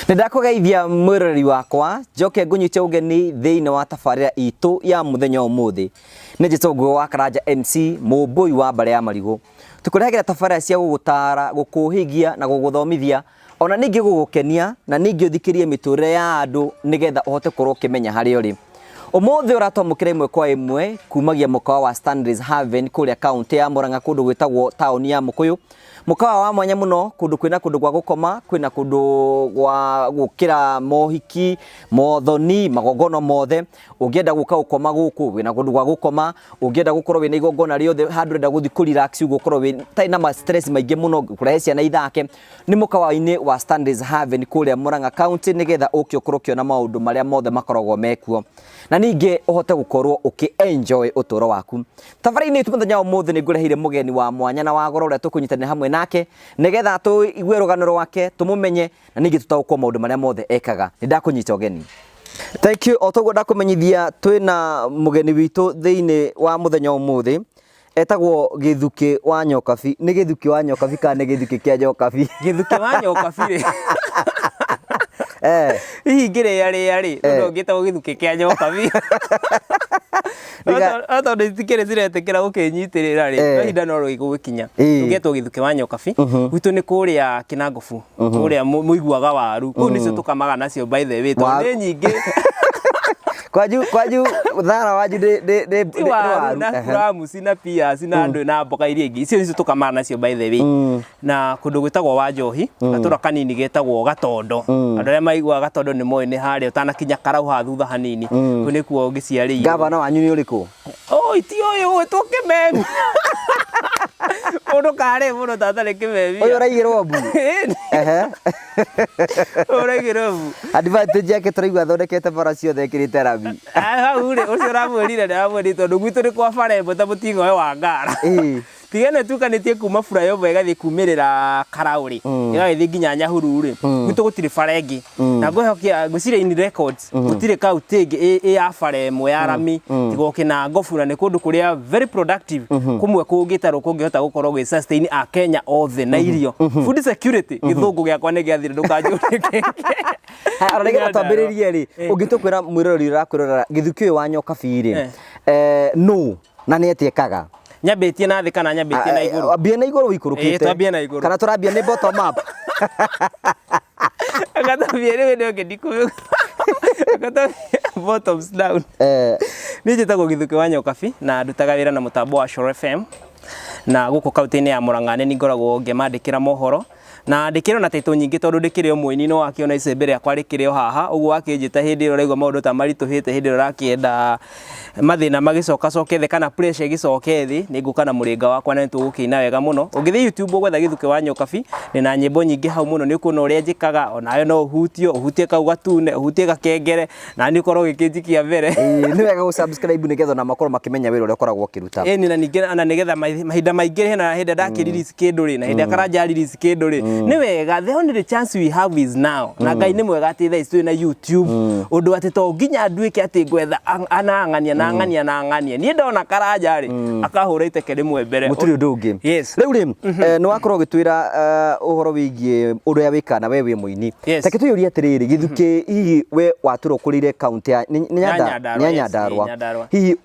Nĩ ndakũgeithia mwĩroreri wakwa, njoke ngũnyite ũgeni thĩinĩ wa tabarĩra itũ ya mũthenya ũmũthĩ. Nĩ njĩtwo Ngũgĩ wa Karanja MC, mũmbũi wa mbarĩ ya marigũ. Tũkũrehagĩra tabarĩra cia gũgũtara, gũkũhĩgia na gũgũthomithia, ona ningĩ gũgũkenia na ningĩ ũthikĩrie mĩtũrĩre ya andũ nĩgetha ũhote gũkorwo ũkĩmenya harĩa ũrĩ. Ũmũthĩ ũratwamũkĩra ĩmwe kwa ĩmwe kumagia mũkawa wa Stanley's Haven kũrĩa kaũntĩ ya Murang'a kũndũ gwĩtagwo taũni ya Mũkũyũ. Mũkawa wa mwanya mũno kũndũ kwĩna kũndũ gwa gũkoma, kwĩna kũndũ gwa gũkĩra mohiki, mothoni, magongona mothe. Ũngĩenda gũka gũkoma gũkũ wĩna kũndũ gwa gũkoma, ũngĩenda gũkorwo wĩna igongona rĩothe handũ ũrenda gũthiĩ kũ relax ũguo ũkorwo ũtarĩ na ma stress maingĩ mũno, kũrehe ciana ithake, nĩ mũkawa-inĩ wa Stanley's Haven kũrĩa Murang'a County nĩgetha ũke ũkorwo ũkĩona maũndũ marĩa mothe makoragwo mekuo. Na ningĩ ũhote gũkorwo ũkĩ enjoy ũtũro waku. Tabarĩra-inĩ itũ mũthenya wa ũmũthĩ nĩ ngũreheire mũgeni wa mwanya na wa goro ũrĩa tũkũnyitanĩra hamwe nake nĩgetha tũigue rũgano rwake, tũmũmenye na ningĩ tũtaũkwo maũndũ marĩa mothe ekaga. Nĩ ndakũnyita ũgeni. Thank you. O toguo ndakũmenyithia twĩna mũgeni witũ thĩinĩ wa mũthenya wa ũmũthĩ etagwo Gĩthukĩ wa Nyokabi. Nĩ Gĩthukĩ wa Nyokabi kana nĩ Gĩthukĩ kĩa Nyokabi? Gĩthukĩ wa Nyokabi rĩ. Hihi ngĩrĩa rĩa rĩ, no ngĩtagwo Gĩthukĩ kĩa Nyokabi. No tondũ itikĩrĩ ciretĩkĩra gũkĩnyitĩrĩra rĩ, no ihinda no rĩgũgĩkinya. Tũngĩetwo Gĩthukĩ wa Nyokabi, gwitũ nĩ kũrĩa Kĩnangobu, kũrĩa mũiguaga waru. Kũu nĩcio tũkamaga nacio by the way, tondũ nĩ nyingĩ. Kwanyu kwanyu thara wanyu nĩ Ti waru na plums na peas na ndũ na mboga iria ingĩ. Icio nĩcio tũkamaga nacio by the way. Na kũndũ gwĩtagwo Wanjohi, gatũra kanini getagwo Gatondo. Andũ arĩa maiguaga Gatondo nĩ moĩ nĩ harĩa ũtanakinya Karau haha thutha hanini. Kũu nĩkuo ngĩciarĩirwo. Gavana wanyu nĩ ũrĩkũ? Oi ti ũyũ ũgwĩtwo Kĩmemi. Mũndũ karĩ mũno ta atarĩ Kĩmemia. Ũyũ ũraigĩrwo mbu. Ehe. Ũraigĩrwo mbu. Advantage yake tũraigua athondekete bara ciothe ekĩrĩte rami. Hau rĩ, ũcio ũramwĩrire ndĩramwĩrire tondũ gwitũ nĩ kwa bara ĩmwe ta mũting'oe wa ngara. Tiga ĩno ĩtukanĩtie kuma flyover ĩgathiĩ kumĩrĩra Karau rĩ, ĩgagĩthiĩ nginya Nyahururu rĩ, gwitũ gũtirĩ bara ĩngĩ. Na ngwĩhokia ngwĩciria in records gũtirĩ kaunti ĩngĩ ĩ ya bara ĩmwe ya rami tiga o Kĩnangobu na nĩ kũndũ kũrĩa very productive kũmwe kũngĩtarwo kũngĩhota gũkorwo gwĩ sustain Akenya othe na irio. Food security gĩthũngũ gĩakwa nĩ gĩathira ndũkanjũrie kĩngĩ. Haya, ona nĩgetha twambĩrĩrie rĩ, ũngĩtũkwĩra mwĩroreri ũrakwĩrorera Gĩthukĩ ũyũ wa Nyokabi rĩ, nũ na nĩ atĩa ekaga? Nyambĩtie na thĩ kana nyambĩtie na igũrũ? Ambia na igũrũ ũikũrũkĩte. Ĩĩ, twambie na igũrũ. Kana tũrambia nĩ bottom up? Gatambie rĩu ĩno ĩngĩ ndikũmĩ. Gatambie bottoms down. Niĩ njĩtagwo Gĩthukĩ wa Nyokabi na ndutaga wĩra na mũtambo wa Coro FM na gũkũ kaunti-inĩ ya Murang'a nĩ niĩ ngoragwo ngĩmandĩkĩra mohoro. Na ndĩkĩrĩ o na title nyingĩ tondũ ndĩkĩrĩ o mũini no wakĩona icembe rĩakwa rĩkĩrĩ o haha, ũguo wakĩnjĩta hĩndĩ ĩrĩa ũraigua maũndũ ta maritũhĩte hĩndĩ ĩrĩa ũrakĩenda mathĩna magĩcokacoke thĩ kana pressure ĩgĩcoke thĩ, nĩ ngũka na mũrĩnga wakwa na nĩ tũgũkĩina wega mũno. Ũngĩthiĩ YouTube ũgwetha Gĩthukĩ wa Nyokabi, ndĩna nyĩmbo nyingĩ hau mũno nĩ ũkuona ũrĩa njĩkaga, onawe no ũhutio, ũhutie kau gatune, ũhutie gakengere, na niĩ ũkorwo ũgĩkĩnjikia mbere. Ĩĩ, nĩ wega gũ subscribe nĩgetha ona makorwo makĩmenya wĩra ũrĩa ũkoragwo ũkĩruta. Ĩni na ningĩ ona nĩgetha mahinda maingĩ hena hĩndĩ ndakĩ release kĩndũ rĩ na hĩndĩ karanja release kĩndũ rĩ nĩ wega the only chance we have is now na Ngai nĩ mwega atĩ thaa ici twĩ na YouTube ũndũ atĩ to nginya nduĩke atĩ ngwetha anang'ania na ng'ania na ng'ania niĩ ndona karanja rĩ akahũra iteke rĩmwe mbere Gũtirĩ ũndũ ũngĩ. Yes. Rĩu rĩ, nĩ wakorwo ũgĩtwĩra ũhoro wĩgiĩ ũrĩa wĩkaga na we wĩ mũini. Yes. Reke twĩyũrie atĩrĩrĩ, Gĩthukĩ hihi we watũra ũkũrĩire kaunti ya nĩ Nyandarua, nĩ yes, Nyandarua. ĩ, Nyandarua. Hihi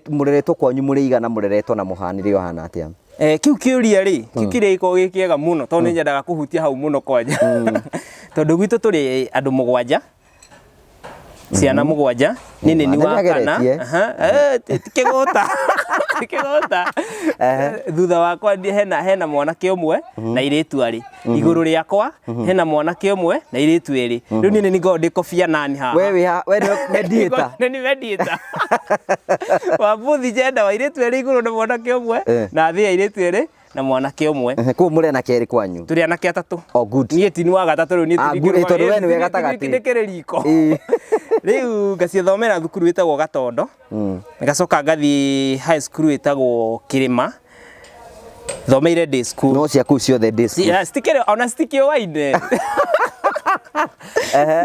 mũreretwo kwanyu mũrĩ igana mũreretwo na mũhanĩre ũhana atĩa? Kĩu kĩũria rĩ, kĩu kĩũria gĩkoragwo gĩ kĩega mũno tondũ nĩ nyendaga kũhutia hau mũno kwanja. Tondũ gwitũ tũrĩ andũ mũgwanja, ciana mũgwanja, niĩ nĩ niĩ wa kana. Nĩageretie. Aha, ti kĩgũta, ti kĩgũta. Thutha wakwa hena mwanake ũmwe na airĩtu arĩ. Igũrũ rĩakwa hena mwanake ũmwe na airĩtu erĩ. Rĩu niĩ nĩ niĩ ngoragwo ndĩ Kofi Annan haha. We wĩ ha, we nĩwe mediator. Nĩ niĩ mediator. Wa both gender, wa airĩtu erĩ igũrũ na mwanake ũmwe na thĩ airĩtu erĩ na mwanake ũmwe. Ehe, Kũu mũrĩ anake erĩ kwanyu. Tũrĩ anake atatũ. Oh, good. Niĩ ti wa gatatũ rĩu niĩ Ah, good, tondũ we nĩwe gatagatĩ. Ndĩkĩrĩ riko. Ĩĩ. Rĩu ngacithomera thukuru ĩtagwo Gatondo. Ngacoka ngathiĩ high school ĩtagwo Kĩrĩma. Thomeire day school. No cia kũu ciothe day school. Yeah, citikĩrĩ ona citikĩũaine.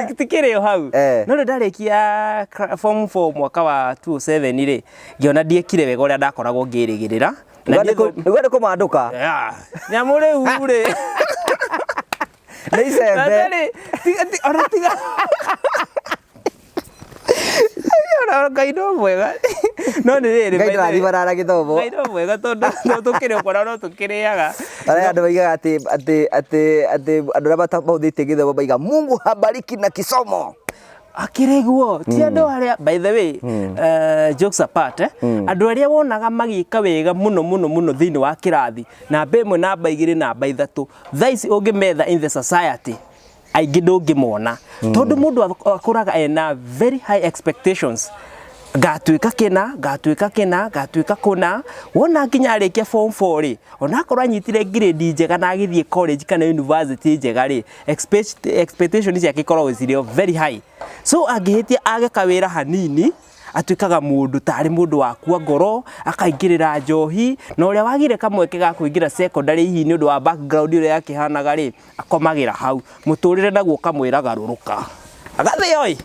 Citikĩrĩ o hau. No rĩu ndarĩkia form 4 mwaka wa 2007 rĩ, ngĩona ndiekire wega ũrĩa ndakoragwo ngĩrĩgĩrĩra. Na Nĩguo nĩ kũmandũka. Yeah. Nyamũ rĩu rĩ. Nĩ icembe. Atarĩ, tiga ona tiga ona Ngai no mwega no nĩ rĩrĩ Ngai ndarathimana na gĩthomo. Ngai no mwega tondũ no tũkĩrĩ ũkora no tũkĩrĩaga. Arĩa andũ maigaga atĩ atĩ atĩ atĩ andũ arĩa matahũthĩtie gĩthomo maiga Mungu habariki na kisomo. Akĩrĩ guo ti andũ arĩa, by the way, jokes apart, andũ arĩa wonaga magĩka wega mũno mũno mũno thĩinĩ wa kĩrathi, namba ĩmwe, namba igĩrĩ, namba ithatũ, thaa ici ũngĩmetha in the society aingĩ ndũngĩmona, tondũ mũndũ akũraga ena very high expectations, ngatuĩka kĩna, ngatuĩka kĩna, ngatuĩka kũna. Wona nginya arĩkia form 4 rĩ, onakorwo anyitire grade njega na agĩthiĩ college kana university njega rĩ, expectation ciake ikoragwo cirĩ very high. So angĩhĩtia age kawĩra hanini, atuĩkaga mũndũ tarĩ mũndũ wakua ngoro, akaingĩrĩra njohi, na ũrĩa wagire kamweke ga kũingĩra secondary hihi nĩ ũndũ wa background ũrĩa yakĩhanaga rĩ, akomagĩra hau. Mũtũrĩre naguo ũkamwĩra garũrũka, agathĩo ĩ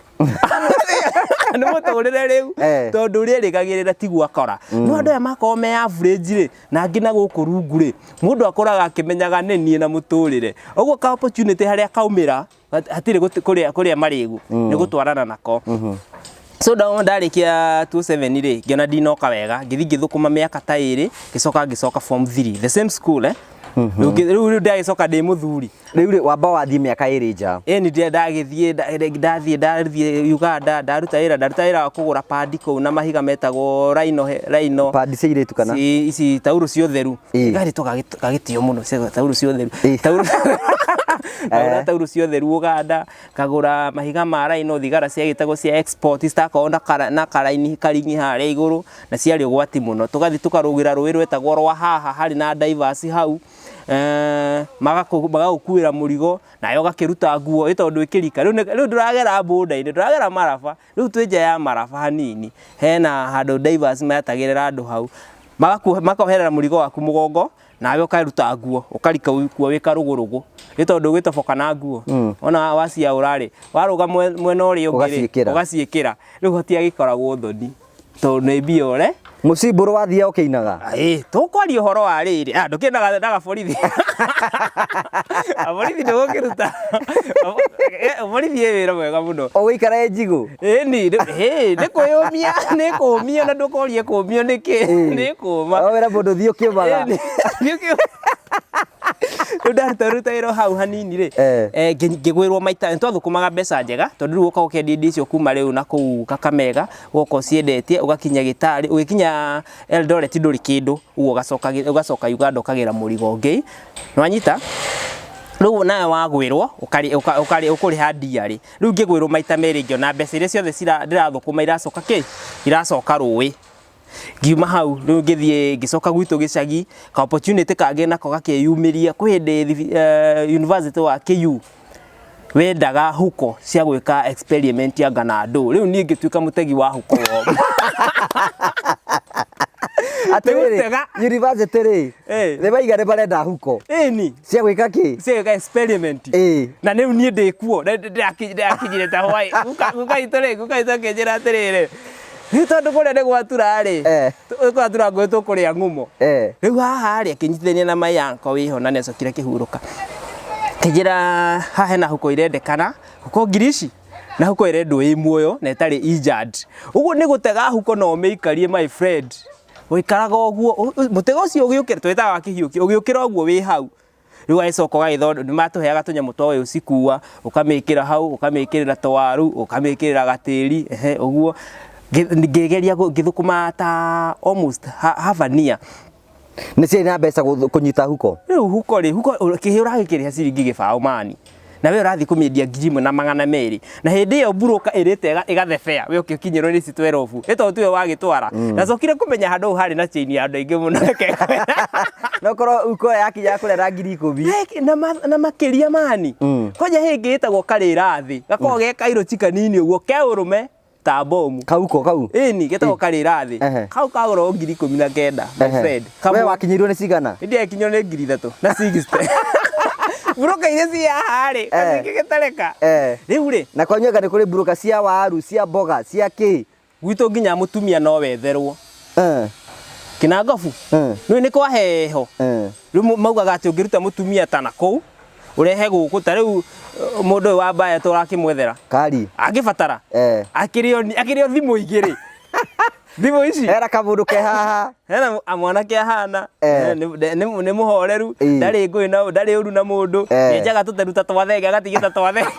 nĩ mũtũrĩre rĩu, tondũ ũrĩa erĩgagĩrĩra tiguo akora. No andũ aya makorwo me average rĩ, na angĩ na gũkũ rungu rĩ, mũndũ akoraga akĩmenyaga nĩ niĩ na mũtũrĩre. Ũguo ka opportunity harĩa kaumĩra hatirĩ kũrĩa marĩgu nĩ gũtwarana nako. So ndarĩkia 27 rĩ, ngĩona ndinoka wega, ngĩthiĩ ngĩthũkũma mĩaka ta ĩrĩ, ngĩcoka ngĩcoka form 3 the same school, eh. Rĩu ndagĩcoka ndĩ mũthuri. Rĩu rĩ, wamba wathiĩ mĩaka ĩrĩ nja. Ĩni ndagĩthiĩ ndathiĩ Uganda, ndaruta wĩra, ndaruta wĩra wa kũgũra pandi kũu na mahiga metagwo rhino, rhino. Pandi cia airĩtu kana? Ici taurũ cia ũtheru. Gari to gagĩtio mũno cia taurũ cia ũtheru. Taurũ ngagũra taurũ cia ũtheru Uganda, ngagũra mahiga ma rhino, thigara ciagĩtagwo cia export citakoragwo na karaini karingi harĩa igũrũ, na ciarĩ ũgwati mũno. Tũgathiĩ tũkarũgĩra rũĩ rwetagwo rwa haha, harĩ na divers hau, magagũkuĩra mũrigo nawe ũgakĩruta nguo ĩ tondũ ĩkĩrika. Rĩu ndũragera boda-inĩ, ndũragera maraba, rĩu twĩ nja ya maraba hanini, hena handũ divers metagĩrĩra andũ hau, makoherera mũrigo waku mũgongo, nawe ũkaruta nguo ũkarika kuo wĩ karũgũrũgũ, nĩ tondũ ũgĩtoboka na nguo ona waciaũra rĩ, warũga mwena ũrĩa ũngĩ rĩ, ũgaciĩkĩra. Rĩu hatiagĩkoragwo thoni tondũ nĩ mbia ũre Mũcimbũrũ wathiĩ ũkĩinaga. Ĩ tũkwaria ũhoro wa rĩrĩ, ndũkĩinaga na borithi, borithi ndũgũkĩruta borithi ĩ wĩra mwega mũno. Ũgũikara ĩ njigũ. Ĩni nĩ kwĩyũmia, nĩ kũũmio, na ndũkorie kũũmio nĩkĩ, nĩ kũũma. O wĩra mũndũ thiĩ ũkĩũmaga. Rĩu ndaruta ruta wĩra hau hanini rĩ, ngĩgwĩrwo maita, nĩ twathũkũmaga mbeca njega, tondũ rĩu ũka ũkendia indo icio kuma rĩu na kũu Kakamega, ũgoka ũciendetie, ũgakinya Gĩtarĩ, ũgĩkinya Eldoret ndũrĩ kĩndũ, ũguo ũgacoka Uganda ũkagĩra mũrigo ũngĩ, nĩwanyita? Rĩu nawe wagwĩrwo ũkũrĩha ndiarĩ. Rĩu ngĩgwĩrwo maita merĩ, ngĩona mbeca iria ciothe ndĩrathũkũma iracoka kĩ? Iracoka rũĩ. Ngiuma hau rĩu ngĩthiĩ ngĩcoka gwitũ gĩcagi, ka opportunity kangĩ nako gakĩyumĩria. Kwĩ hĩndĩ university wa KU wendaga huko cia gwĩka experiment anga na andũ. Rĩu niĩ ngĩtuĩka mũtegi wa huko. Atĩrĩrĩ, university rĩ, nĩ maiga nĩ marenda huko. Ĩni. Cia gwĩka kĩ? Cia gwĩka experiment. Na rĩu niĩ ndĩ kuo, ndĩrakinyire ta hwaĩ. Guka itũ rĩ, guka itũ akĩnjĩra atĩrĩrĩ, rĩu tondũ kũrĩa nĩ gwatura rĩ, gwatura ngũĩ tũkũrĩa ng'umo. Rĩu haha rĩ, akĩnyitithania na my uncle wĩho na nĩacokire akĩhurũka. Akĩnjĩra haha hena huko irendekana, huko ngiri ici, na huko ĩrendwo ĩ muoyo na ĩtarĩ injured. Ũguo nĩ gũtega huko na ũmĩikarie, my friend. Ũikaraga ũguo, mũtego ũcio ũgĩũkĩra, twĩtaga wa kĩhiũkio, ũgĩũkĩra ũguo wĩ hau. Rĩu ũgagĩcoka ũgagĩthondeka, nĩ matũheaga tũnyamũ twa gũcikua, ũkamĩkĩra hau, ũkamĩkĩrĩra tũwaru, ũkamĩkĩrĩra gatĩri, ehe ũguo. Ngĩgeria ngĩthũkũma ta almost half a year. Nĩ ciarĩ na mbeca kũnyita huko? Rĩu huko rĩ, huko kĩhĩ ũragĩkĩrĩha ciringi gĩbaũ mani. Na we ũrathiĩ kũmĩendia 1200. Na hĩndĩ ĩyo mburũka ĩrĩte ĩgathebea, we ũkĩkinyĩrwo nĩ ici 12. Ĩ tondũ tiwe wagĩtwara. Ndacokire kũmenya handũ hau harĩ na chain ya andũ aingĩ mũno. No korwo huko yakinya kũrĩa na 10,000. Na makĩria mani. Kwanja hĩngĩ ĩtagwo karĩra thĩ. Gakoragwo ge kairũ kanini ũguo, ke ũrũme ta bomu. Kauko kau? Ĩni, getagwo karĩra thĩ. Kau kagũragwo 19,000, my friend. We wakinyĩirwo nĩ cigana? Ndiakinyĩrwo nĩ 3,060. Mburuka iria ci haha rĩ, gacingĩgĩtarĩka. Rĩu rĩ. Na kwanyu anga nĩ kũrĩ mburuka cia waru, cia mboga, cia kĩ? Gwitũ nginya mũtumia no wetherwo. Kĩnangobu? Nĩũĩ nĩ kwa heho. Rĩu maugaga atĩ ũngĩruta mũtumia ta na kũu, Ũrehe gũkũ ta rĩu mũndũ ũyũ wa mbaya tũrakĩmwethera. Kari. Angĩbatara. Eh. Akĩrĩ akĩrĩ o thimũ igĩrĩ. Thimũ ici. Hena kamũndũ ke haha. Hena mwanake ahana. Eh. Nĩ mũhoreru, Ĩĩ. ndarĩ ngũĩ na ndarĩ ũru na mũndũ. Eh. Nĩenjaga tũteru ta twa thenge agatigĩta twa thenge.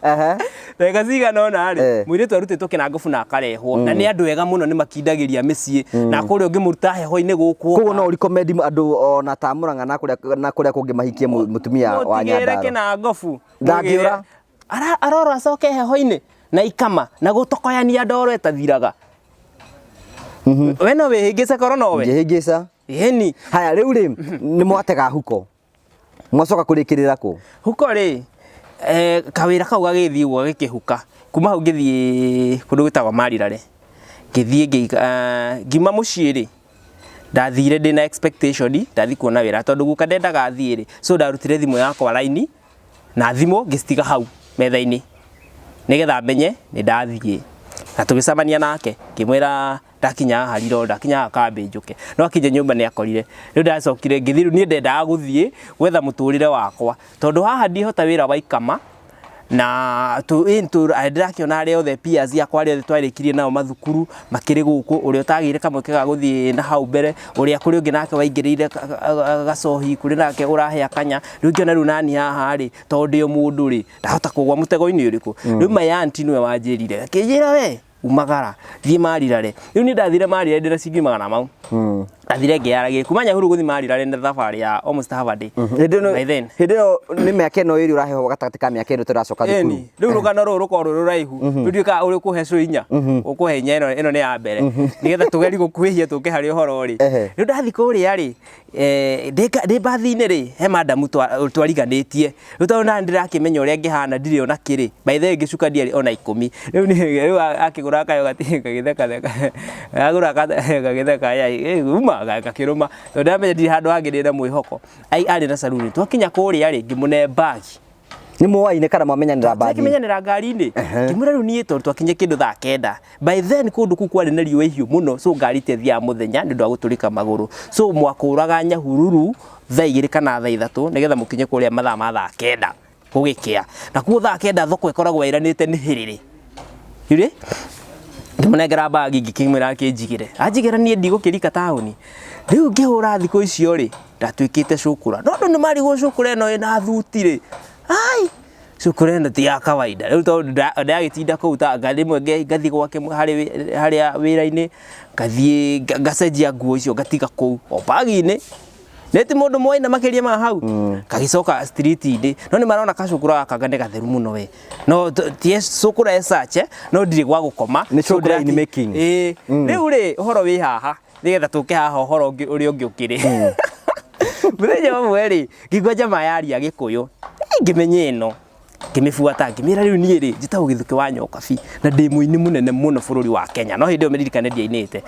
Ehe. Ndagĩka cigana ũna rĩ, Eh. mũirĩtu arutĩtwo kĩnangobu na akarehwo. Na nĩ andũ ega mũno nĩ makindagĩria mĩciĩ. Na kũrĩa ũngĩmũruta heho-inĩ gũkũ. Koguo no ũrecommend andũ ona ta Murang'a na kũrĩa na kũrĩa kũngĩ mahikie mũtumia wa Mũtigĩre Nyandarua. kĩnangobu. Ndangĩũra? Arora acoke heho-inĩ na ikama na gũtokoyania ndoro ĩtathiraga. We no wĩhĩngĩce korwo nowe. Ngĩhĩngĩca. Ĩni. Haya rĩu rĩ nĩ mwatega huko. Mwacoka kũrĩkĩrĩra kũ? Huko rĩ, kawĩra kau gagĩthiĩ ũguo gagĩkĩhuka. Kuma hau ngĩthiĩ kũndũ gwĩtagwo Marirare. Ngĩthiĩ ngiuma mũciĩ rĩ, ndathire ndĩna expectation ndathiĩ kuona wĩra tondũ guka ndendaga thiĩ rĩ, so ndarutire thimũ yakwa raini na thimũ ngĩcitiga hau metha-inĩ nĩgetha menye nĩ ndathiĩ. Na tũgĩcemania nake ngĩmwĩra ndakinya haha riro ndakinya haha kambĩ njũke. No akinya nyũmba nĩ akorire. Rĩu ndacokire ngĩthiĩ rĩu niĩ ndendaga gũthiĩ gwetha mũtũrĩre wakwa tondũ haha ndihota wĩra wa ikama na ndĩrakĩona arĩa othe peers akwa arĩa othe twarĩkirie nao mathukuru makĩrĩ gũkũ, ũrĩa ũtagĩire kamweke ga gũthiĩ na hau mbere, ũrĩa kũrĩ ũngĩ nake waingĩrĩire gacohi, kũrĩ nake ũrahĩa kanya. Rĩu ngĩona rĩu nani haha rĩ, tondũ ndĩ o mũndũ rĩ, ndahota kũgwa mũtego-inĩ ũrĩkũ. Rĩu my auntie nĩwe wanjĩrire akĩnjĩra we umagara thiĩ Marirare. Rĩu niĩ ndathire Marirare ndĩna ciringi magana mau. Ndathire ngĩyaragia kuma Nyahururu gũthiĩ Marirare nĩ thabarĩ ya almost half a day. Hĩndĩ By then. ĩno hĩndĩ ĩyo nĩ mĩaka ĩno ĩrĩ ũraheo gatagatĩ ka mĩaka ĩno tũracoka thukuru. Ĩni, rĩu rũgano rũrũ rũkorwo rwĩ rũraihu. Rĩu ndiũĩ kana ũrĩkũhe cũ inya. Ũkũhe inya ĩno ĩno nĩ ya mbere. Nĩgetha tũgerie gũkuhĩhia tũke harĩ ũhoro rĩ. Ehe. Rĩu ndathiĩ kũrĩa rĩ, ndĩ mbathi-inĩ rĩ, he madamu twariganĩtie. Rĩu tondũ nani ndĩrakĩmenya ũrĩa ngĩhana ndirĩ ona kĩrĩ. By the way ngĩcuka ndiarĩ ona ikũmi. Rĩu niĩ rĩu akĩgũra kayo gagĩthekatheka. Agũra gagĩtheka uma gakĩrũma. Tondũ ndamenya ndirĩ handũ hangĩ ndĩna mwĩhoko. Arĩ na saruni. Twakinya kũrĩa rĩ, ngĩmũne mbagi. Nĩ mwoaine kana mwamenyanĩra mbathi? Twakĩmenyanĩra ngari-inĩ. Ngĩmwĩra rĩu niĩ tondũ twakinya kĩndũ thaa kenda. By then kũndũ kũu kwarĩ na riũa ihiũ mũno, so ngari itiathiaga mũthenya nĩ ũndũ wa gũtũrĩka magũrũ. So mwakũraga Nyahururu thaa igĩrĩ kana thaa ithatũ nĩgetha mũkinye kũrĩa mathaa ma thaa kenda gũgĩkĩa. Na kuo thaa kenda thoko ĩkoragwo ĩranĩte nĩ hĩrĩrĩ. Rĩ ngĩmũnengera mbagi ngĩkĩmwĩra akĩnjigĩre. Anjigĩra niĩ ndigũkĩrika taũni. Rĩu ngĩhũra thikũ icio rĩ, ndatuĩkĩte cũkũra. No andũ nĩ marigwo cũkũra ĩno ĩna thuti rĩ. Ai, cũkũra ĩno ti ya kawaida. Rĩu tondũ ndagĩtinda kũu ta rĩmwe ngathiĩ gwake harĩa wĩra-inĩ, ngathiĩ ngacenjia nguo icio ngatiga kũu o bagi-inĩ. Nĩ ti mũndũ moĩ na makĩria ma hau. Gagĩcoka street-inĩ. No nĩ marona gacũkũra gaka nĩ gatheru mũno we. No ti cũkũra as such, no ndirĩ gwa gũkoma. Nĩ cũkũra in making. Ĩĩ. Rĩu rĩ, ũhoro wĩ haha nĩgetha tũke haha ũhoro ũngĩ ũrĩa ũngĩ ũkĩrĩ. Mũthenya ũmwe rĩ, ngĩigua jamaa yaria Gĩkũyũ. Ngĩmenya ĩno. Ngĩmĩbuata ngĩmĩra rĩu niĩ rĩ, njĩtagwo Gĩthukĩ wa Nyokabi na ndĩ mũini mũnene mũno bũrũri wa Kenya. No hĩndĩ ĩyo mĩririkane ndiainĩte.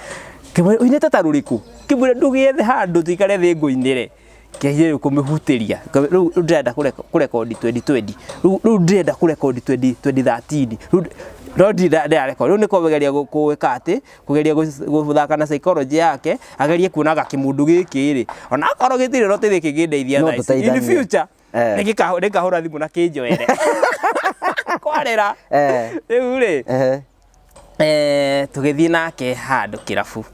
Ngĩmwĩra ũinĩte ta rũrĩkũ? Ngĩmwĩra ndũgĩethe handũ tũikare thĩ ngũinĩre. Ngĩgeria rĩu kũmĩhutĩria. Rĩu ndĩrenda kũrekondi 2020. Rĩu ndĩrenda kũrekondi 2013. Rĩu no ndĩrarekondi. Rĩu nĩ kũgeria gwĩka atĩ, kũgeria gũthaka na psychology yake, agerie kuonaga kĩmũndũ gĩkĩ rĩ, ona akorwo gĩtirĩ na ũteithio kĩngĩndeithia No thaa ici. In tũteithanie. future, nĩngĩkahũra thimũ na kĩnjoere. Kwarĩra. Rĩu rĩ, tũgĩthiĩ nake handũ kĩrabu.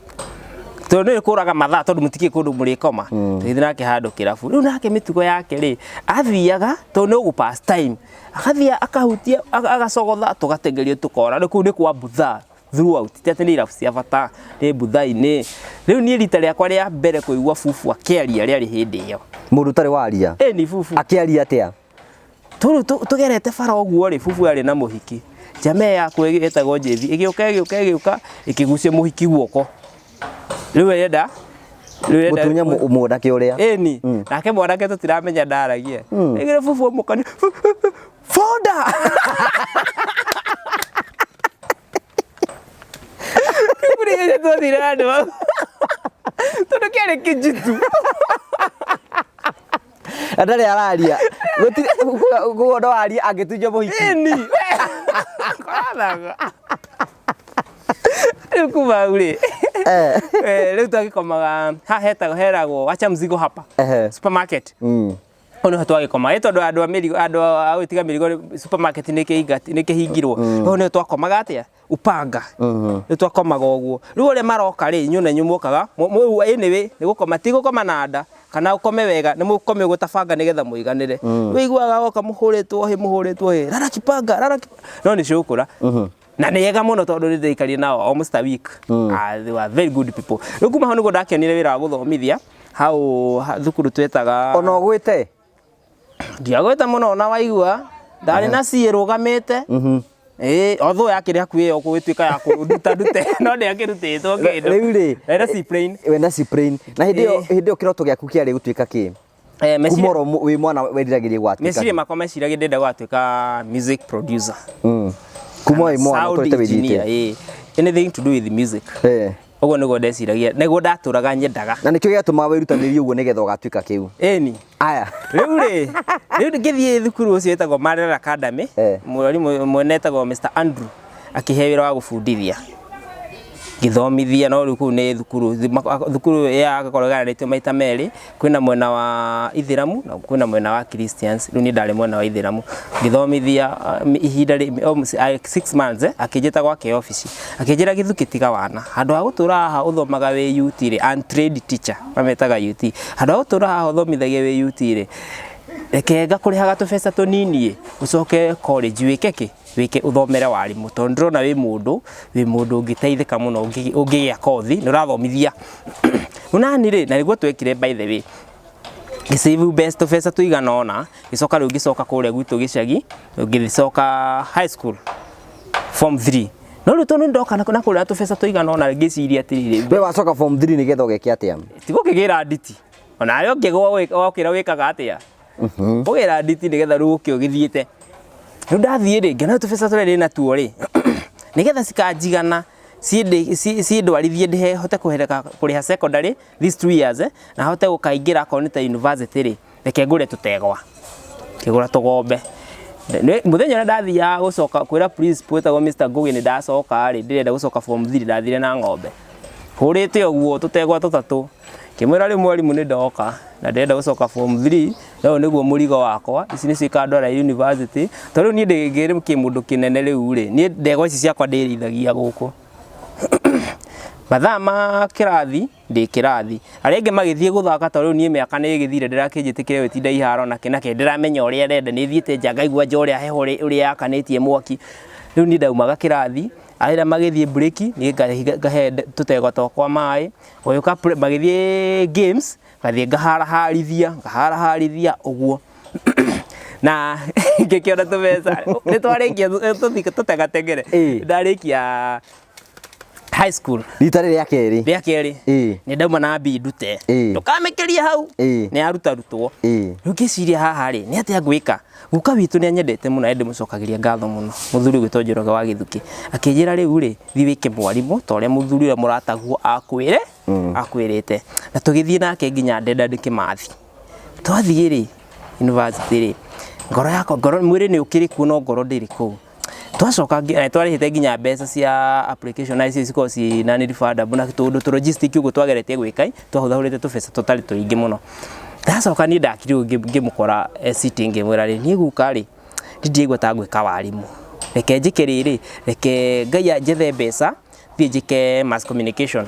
Tondũ nĩ kũraga mathaa tondũ mũtikĩrĩ kũndũ mũrĩkoma. Tũgĩthiĩ nake handũ kĩrabu. Rĩu nake mĩtugo yake rĩ, athiaga tondũ nĩ ũgũ pass time. Agathiĩ akahutia agacogotha tũgatengerio tũkora. Rĩu kũu nĩ kwa mbutha throughout. Ti atĩ nĩ irabu cia bata, nĩ mbutha-inĩ. Rĩu niĩ rita rĩakwa rĩa mbere kũigua bubu akĩaria rĩarĩ hĩndĩ ĩyo. Mũndũ ũtarĩ waria? Ĩni bubu. Akĩaria atĩa? Tũrĩu tũgerete bara ũguo rĩ, bubu arĩ na mũhiki. Jamaa yakwa ĩtagwo Njĩthi ĩgĩũka ĩgĩũka ĩgĩũka ĩkĩgucia mũhiki guoko. Rĩu ĩrenda Gũtunya mwanake ũrĩa. Ĩni, nake mwanake tũtiramenya ndaragia. Ĩgĩre bubu amũkania, bonda! Kĩburi twathire handũ hau. Tondũ kĩarĩ kĩnjitu. Ndarĩ araria. Gũtirĩ koguo no arie angĩtunywo mũhiki. Ĩni. Kũrathaga. Rĩu kuma hau rĩ. Rĩu twagĩkomaga haha hetagwo heragwo wacha mzigo hapa. Supermarket. Hau nĩho twagĩkoma ĩ tondũ andũ a mĩrigo, andũ a gwĩtiga mĩrigo supermarket nĩ kĩhingirwo. Hau nĩho twakomaga atĩa? Upanga. Rĩu twakomaga ũguo. Rĩu ũrĩa maroka rĩ, inyuĩ na inyuĩ mwokaga, anyway nĩ gũkoma, ti gũkoma na nda kana ũkome wega, nĩ mũkome ũguo ta banga nĩgetha mũiganĩre. Wĩiguaga woka mũhũrĩtwo hĩ, mũhũrĩtwo hĩ, rara kipanga, rara kipanga, no nĩ cũkũra. Na nĩ ega mũno tondũ nĩ ndaikarire nao almost a week. Ah, they were very good people. Rĩu kuma hau nĩguo ndakĩonire wĩra wa gũthomithia hau thukuru twetaga. Ona ũgwĩte? Ndiagwĩte mũno ona waigua. Ndarĩ na C ĩrũgamĩte. Ĩĩ, although yakĩrĩ hakuhĩ ĩyo gũgĩtuĩka ya kũnduta ndute, no ndĩakĩrutĩtwo kĩndũ. Rĩu rĩ, Ndarĩ na C plain. We na C plain. Na hĩndĩ ĩyo, hĩndĩ ĩyo kĩroto gĩaku kĩarĩ gũtuĩka kĩ? Kuma oro wĩ mwana weriragĩria gwatuĩka Meciria makwa meciragia ndĩrenda gwatuĩka music producer. Kuma wĩ mwana Sound ũtũrĩte engineer, wĩthiĩte. ĩĩ. Anything to do with music. Ũguo nĩguo ndeciragia, nĩguo ndatũraga nyendaga. Na nĩkĩo gĩatũmaga wĩrutanĩrie ũguo nĩgetha ũgatuĩka kĩu. Ĩni. Aya. Rĩu rĩ, rĩu ngĩthiĩ thukuru ũcio wĩtagwo Marera Academy, mwarimũ mwene etagwo Mr. Andrew akĩhe wĩra wa gũbundithia. Ngĩthomithia no rĩu kũu nĩ thukuru, thukuru yagakorwo ĩgayanĩtio maita merĩ, kwĩna mwena wa ithĩramu na kwĩna mwena wa Christians, rĩu niĩ ndarĩ mwena wa ithĩramu. Ngĩthomithia ihinda 6 months akĩnjĩta gwake obici, akĩnjĩra, "Gĩthukĩ, tiga wana, handũ ha gũtũra haha ũthomaga wĩ UT rĩ, untrained teacher, mametaga UT, handũ ha gũtũra haha ũthomithagia wĩ UT rĩ, reke ngakũrĩhaga tũbeca tũnini ĩ, ũcoke college wĩke kĩ? Wĩke ũthomere warimũ, tondũ ndĩrona wĩ mũndũ ũngĩteithĩka mũno ũngĩgĩa kothi nĩ ũrathomithia." Rĩu nani rĩ, na nĩguo twekire, by the way, ngĩsave mbeca, tũbeca tũigana ũna, ngĩcoka rĩu ngĩcoka kũrĩa gwitũ gĩcagi, ngĩcoka high school form 3. No rĩu tondũ ndoka na kũrĩa tũbeca tũigana ũna, ngĩciria atĩrĩrĩ, We wacoka form 3 nĩgetha ũgeke atĩa? Tigũkĩgĩra nditi onawe ũngĩgwa wakĩra wĩkaga atĩa? Kũgĩra nditi nĩgetha rĩu ũke ũgĩthiĩte. Rĩu ndathiĩ rĩ, ngĩona tũbeca tũrĩa ndĩ natuo rĩ, nĩgetha cikanjigana cindwarithie ndĩhe hote kũhereka kũrĩha secondary these 2 years na hote gũkaingĩra akorwo nĩ ta university rĩ, reke ngũre tũtegwa. Ngĩgũra tũgombe. Mũthenya ũrĩa ndathiaga gũcoka kwĩra principal wĩtagwo Mr. Ngugi nĩ ndacoka rĩ, ndĩrenda gũcoka form 3, ndathire na ng'ombe hũrĩte ũguo tũtegwa tũtatũ. Ngĩmwĩra, "Rĩu mwarimũ, nĩ ndoka na ndĩrenda gũcoka form 3, na ũyũ nĩguo mũrigo wakwa, ici nĩcio ikandwara university, tondũ rĩu niĩ ndĩ kĩmũndũ kĩnene. Rĩu rĩ, niĩ ndegwa ici ciakwa ndĩrĩithagia gũkũ mathaa ma kĩrathi, ndĩ kĩrathi, arĩa angĩ magĩthiĩ gũthaka, tondũ rĩu niĩ mĩaka nĩ ĩgĩthire, ndĩrakĩnjĩtĩkĩre gwĩtinda iharo nakĩ nakĩ, ndĩramenya ũrĩa ndĩrenda, nĩ thiĩte nja ngaigua nja ũrĩa heho ũrĩa yakanĩtie mwaki. Rĩu niĩ ndaumaga kĩrathi, arĩa magĩthiĩ break, niĩ ngahe tũtegwa twakwa maĩ, gũgĩũka magĩthiĩ games, ngathiĩ ngaharaharithia ngaharaharithia ũguo na ngĩkĩona tũbeca nĩ twarĩkia tũthiĩ tũtegatengere. Ndarĩkia high school. Rita rĩrĩ rĩa kerĩ. Rĩa kerĩ. Nĩ ndauma na mbi ndute. Ndũkamĩkĩrie hau. Nĩ yarutarutwo. Rĩu ngĩciria, haha rĩ, nĩ atĩa ngwĩka? Guka witũ nĩ anyendete mũno na ndĩmũcokagĩria ngatho mũno, mũthuri ũgwĩtwo Njoroge wa Gĩthukĩ, akĩnjĩra, "Rĩu rĩ, thiĩ wĩke mwarimũ ta ũrĩa mũthuri ũrĩa mũrataguo akwĩre akwĩrĩte." Na tũgĩthiĩ nake nginya Dedan Kimathi. Twathiĩ rĩ, university rĩ, ngoro yakwa, ngoro, mwĩrĩ nĩ ũkĩrĩ kuo no ngoro ndĩrĩ kũu. Twacoka twarĩhĩte nginya mbeca cia application na icio cikoragwo ci non refundable na tũndũ tũ logistic ũguo twageretie gwĩka, twahũthahũrĩte tũbeca tũtarĩ tũingĩ mũno. Ndacoka niĩ ndakire ũguo ngĩmũkora sitting, ngĩmwĩra, "Rĩ, niĩ guka rĩ, ndiraigua ta ngwĩka warimũ, reke njĩke rĩrĩ, reke Ngai njethe mbeca thiĩ njĩke mass communication,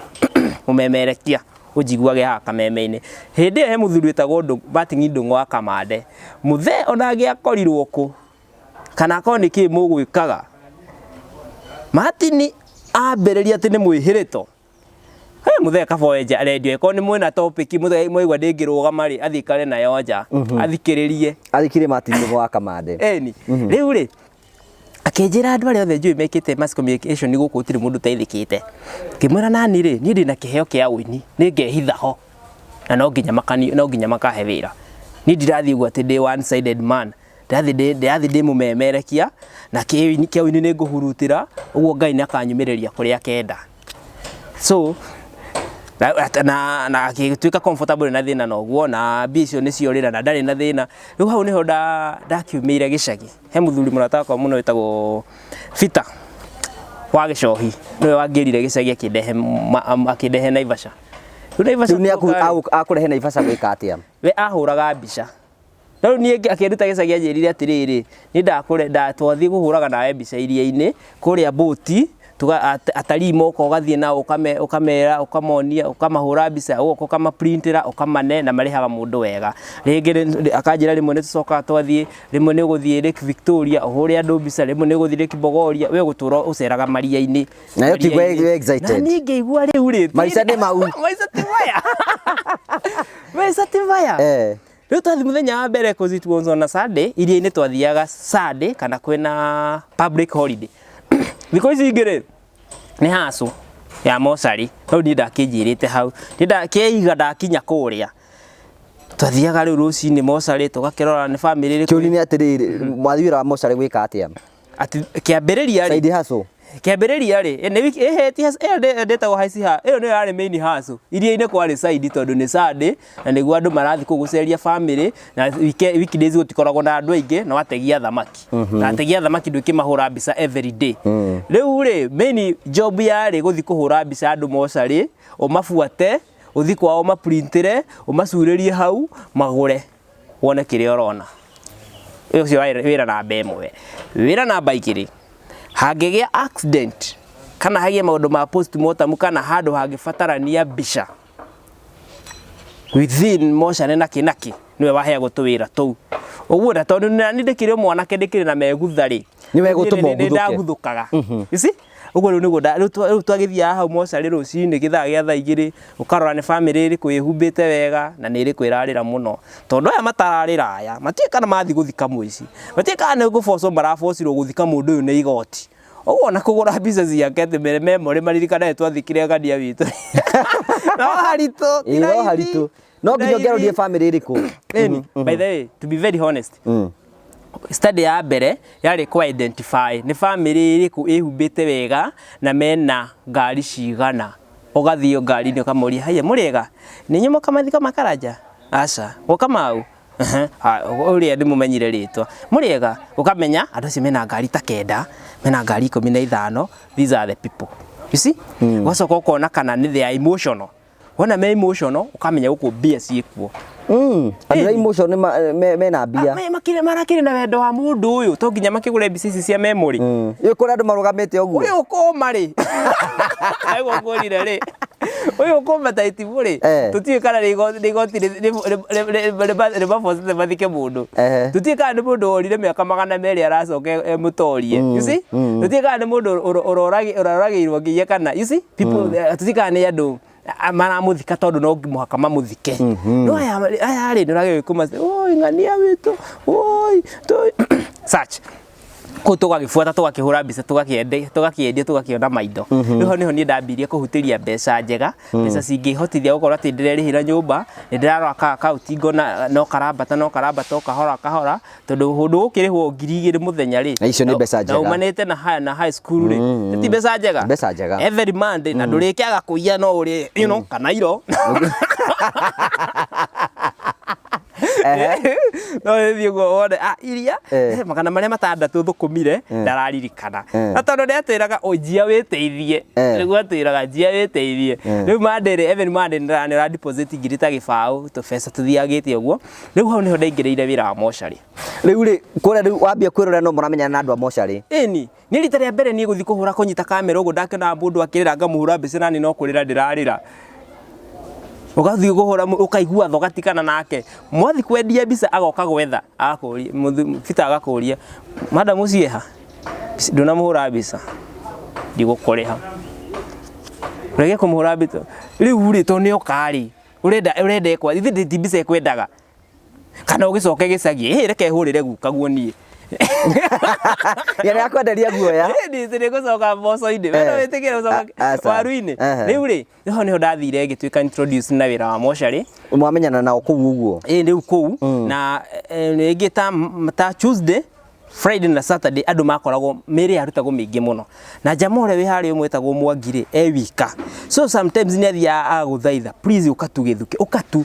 mũmemerekia ũnjiguage haha kameme-inĩ." Hĩndĩ ĩyo he mũthuri wĩtagwo Martin Ndũng'ũ wa Kamande, mũthee ona angĩakorirwo kũ kana akorwo nĩ kĩ mũgwĩkaga, Martin ambĩrĩria atĩ nĩ mwĩhĩrĩto. He mũthee kaboe nja redio, ĩkorwo nĩ mwĩna topic mũthee mwaigua ndĩngĩrũgama rĩ, athiĩ ikare nayo nja athikĩrĩrie. Athikire Martin Ndũng'ũ wa Kamande. Ĩni. Rĩu rĩ, akĩnjĩra, "Andũ arĩa othe njũĩ mekĩte mass communication gũkũ gũtirĩ mũndũ ũteithĩkĩte." Ngĩmwĩra, "Nani rĩ, niĩ ndĩna kĩheo kĩa ũini, nĩ ngehitha ho na no nginya makani, no nginya makahe wĩra. Niĩ ndirathiĩ ũguo atĩ ndĩ one sided man, ndĩrathiĩ ndĩ mũmemerekia na kĩa ũini nĩ ngũhurutĩra ũguo, Ngai nĩ akanyumĩrĩria kũrĩa akenda." So na agĩtuĩka comfortable na thĩna na ũguo na mbia icio nĩcio rĩra na ndarĩ na thĩna. Rĩu hau nĩho ndakiumĩire gĩcagi, he mũthuri mũrata wakwa mũno wĩtagwo Peter wa Gĩcohi, nĩwe wangĩrire gĩcagi akĩndehe Naivasha. Rĩu Naivasha Rĩu nĩ tuoka rĩ, akũrehe Naivasha gwĩka atĩa? We ahũraga mbica. No rĩu niĩ akĩnduta gĩcagi anjĩrire atĩrĩrĩ, niĩ ndakũre twathiĩ kũhũraga nawe mbica iria-inĩ kũrĩa bũti atarii moka ũgathiĩ nao ũkamera ũkamonia ũkamahũra mbica ũgoka ũkamaprintĩra ũkamane na marĩhaga mũndũ wega. Rĩngĩ akanjĩra rĩmwe nĩ tũcokaga twathiĩ, rĩmwe nĩ ũgũthiĩ Lake Victoria ũhũre andũ mbica, rĩmwe nĩ ũgũthiĩ Lake Bogoria, we ũgũtũra ũceraga maria-inĩ. Nawe ũkĩigua Maria-inĩ. wĩ excited. Na niĩ ngĩigua rĩu rĩ, Maica nĩ mau. Maica ti maya. Maica ti maya. Eh. Rĩu twathiĩ mũthenya wa mbere cause it was on a Sunday, iria-inĩ twathiaga Sunday kana kwĩna public holiday. Thikũ ici ingĩ rĩ, nĩ hacũ ya mocarĩ, rĩu niĩ ndakĩnjĩrĩte hau. Niĩ ndakĩiga ndakinya kũrĩa. Twathiaga rĩu rũcinĩ mocarĩ tũgakĩrora nĩ bamĩrĩ ĩrĩkũ. Kĩũria nĩ atĩrĩrĩ, mwathiĩ wĩra wa mocarĩ gwĩka atĩa? Atĩ kĩambĩrĩria rĩ, Side hustle. Kĩambĩrĩria rĩ, nĩ wiki ĩhĩ ti ĩyo ndĩtagwo haici ha, ĩyo nĩyo yarĩ main hustle. Iria-inĩ kwarĩ side tondũ nĩ Sunday na nĩguo andũ marathiĩ kũu gũceria family na weekdays gũtikoragwo na andũ aingĩ no ategi a thamaki. Na ategi a thamaki ndũkĩmahũra mbica every day. Rĩu rĩ, main job yarĩ gũthiĩ kũhũra mbica andũ mocarĩ, ũmabuate, ũthiĩ kwao ũmaprintĩre, ũmacurĩrie hau, magũre. Wone kĩrĩa ũrona. Ũcio warĩ wĩra namba ĩmwe. Wĩra namba igĩrĩ, hangĩgĩa accident kana hagĩe maũndũ ma postmortem kana handũ hangĩbatarania mbica within mocarĩ na kĩ na kĩ, nĩwe waheagwo tũwĩra tũu. Ũguo na tondũ nani ndĩkĩrĩ o mwanake ndĩkĩrĩ na megutha rĩ, Nĩwe gũtũma nĩ ũguthũke. ndaguthũkaga. You see? Ũguo rĩu nĩguo rĩu twagĩthiaga hau mocarĩ rũcinĩ gĩthaa gĩa thaa igĩrĩ, ũkarora nĩ bamĩrĩ ĩrĩkũ ĩhumbĩte wega na nĩ ĩrĩkũ ĩrarĩra mũno. Tondũ aya matararĩra aya, matiũĩ kana mathiĩ gũthika mũici, matiũĩ kana nĩ gũbocwo marabocirwo gũthika mũndũ ũyũ nĩ igoti. Ũguo ona kũgũra mbica ciake atĩ mere memory maririkane twathikire ng'ania witũ. No haritũ, ti Ĩĩ, no raithi. haritũ. No Ti nginya ũngĩarorire raithi. bamĩrĩ ĩrĩkũ. Ĩni, by the way, to be very honest, study ya mbere yarĩ kũ identify nĩ bamĩrĩ ĩrĩkũ ĩhumbĩte wega na mena ngari cigana. Ũgathiĩ ngari-inĩ ũkamoria haiya mũrĩega? Nĩ inyuĩ mũka mathiko ma Karanja? Aca. Gũka mau? Ũrĩa ndĩmũmenyire rĩtwa. Mũrĩega? Ũkamenya andũ acio mena ngari ta kenda, mena ngari 15, these are the people. You see? Ũgacoka ũkona kana nĩ they are emotional. Wona me emotional ũkamenya gũkũ mbia ciĩkuo. Andũ a emotion nĩ mena mbia. Marakĩrĩ na wendo wa mũndũ ũyũ to nginya makĩgũre mbica ici cia memory. Ĩĩ kũrĩ andũ marũgamĩte ũguo. Ũyũ ũkũma rĩ. Ũguo ngwĩrire rĩ. Ũyũ ũkũma ta itimũ rĩ. Tũtiũĩ kana nĩ igoti rĩmabocete mathike mũndũ. Tũtiũĩ kana nĩ mũndũ worire mĩaka 200 aracoka emũtorie. You see? Tũtiũĩ kana nĩ mũndũ ũroragĩirwo nginya kana. You see? People tũtiũĩ kana nĩ andũ maramũthika tondũ no mũhaka mamũthike. No aya rĩ nĩ ũragĩrĩrio kũma oi ng'ania witũ oi such. Kũu tũgagĩbuata tũgakĩhũra mbica tũgakĩendia tũgakĩona maindo. Rĩu hau nĩho niĩ ndambirie kũhutĩria mbeca njega, mbeca cingĩhotithia gũkorwo atĩ ndĩrerĩhĩra nyũmba, nĩ ndĩrarora ka akaunti ngona no karambata no karambata o kahora kahora, tondũ ũndũ ũkĩrĩhwo 2000 mũthenya rĩ, Na icio nĩ mbeca na njega. umanĩte na high, na high school rĩ, ti mbeca njega? Mbeca njega. Every Monday na ndũrĩkĩaga kũiya no ũrĩe, you know, kana iro. No ũthiĩ ũguo wone ah, iria magana marĩa matandatũ thũkũmire ndararirikana. Na tondũ nĩatwĩraga njia wĩteithie, nĩguo atwĩraga njia wĩteithie. Rĩu Monday rĩ, every Monday nĩ ũra deposit ngiri ta gĩbaũ, tũbeca tũthiangĩte ũguo. Rĩu hau nĩho ndaingĩrĩire wĩra wa mocarĩ. Rĩu rĩ, kũrĩa rĩu wambia kwĩrorera no mũramenyana na andũ a mocarĩ. Ĩni, niĩ rita rĩa mbere niĩ gũthiĩ kũhũra kũnyita kamera ũguo ndakĩonaga mũndũ akĩrĩra ngamũhũra mbica nani no kũrĩra ndĩrarĩra. Ũgathiĩ kũhũra ũkaigua tha ũgatigana nake. Mwathiĩ kwendia mbica agoka gwetha, agakũria, Peter agakũria, madam ũcio eha? Ndũnamũhũra mbica, ndigũkũrĩha. Reke kũmũhũra mbica. Rĩu rĩ, tondũ nĩ oka rĩ, urenda urenda ekwa ithe ti mbica ekwendaga kana ũgĩcoke gĩcagi ĩ reke hũrĩre guka guo niĩ Ya nĩ akwenderia guoya. Nĩ gũcoka mboco-inĩ we no wĩtĩkĩre gũcoka waru-inĩ rĩu rĩ niho niho ndathire ngĩtuĩka introduce na wĩra wa mocarĩ. Mwamenyana nao kũu ũguo? Ĩ rĩu kũu na rĩngĩ ta Tuesday, Friday na Saturday andũ makoragwo mĩrĩ yarutagwo mĩingĩ mũno na jama ũrĩa wĩ harĩa ũmwe wĩtagwo Mwangi rĩ e wika, so sometimes nĩ athiaga agagũthaitha, please ũka tu gĩthukĩ, ũka tu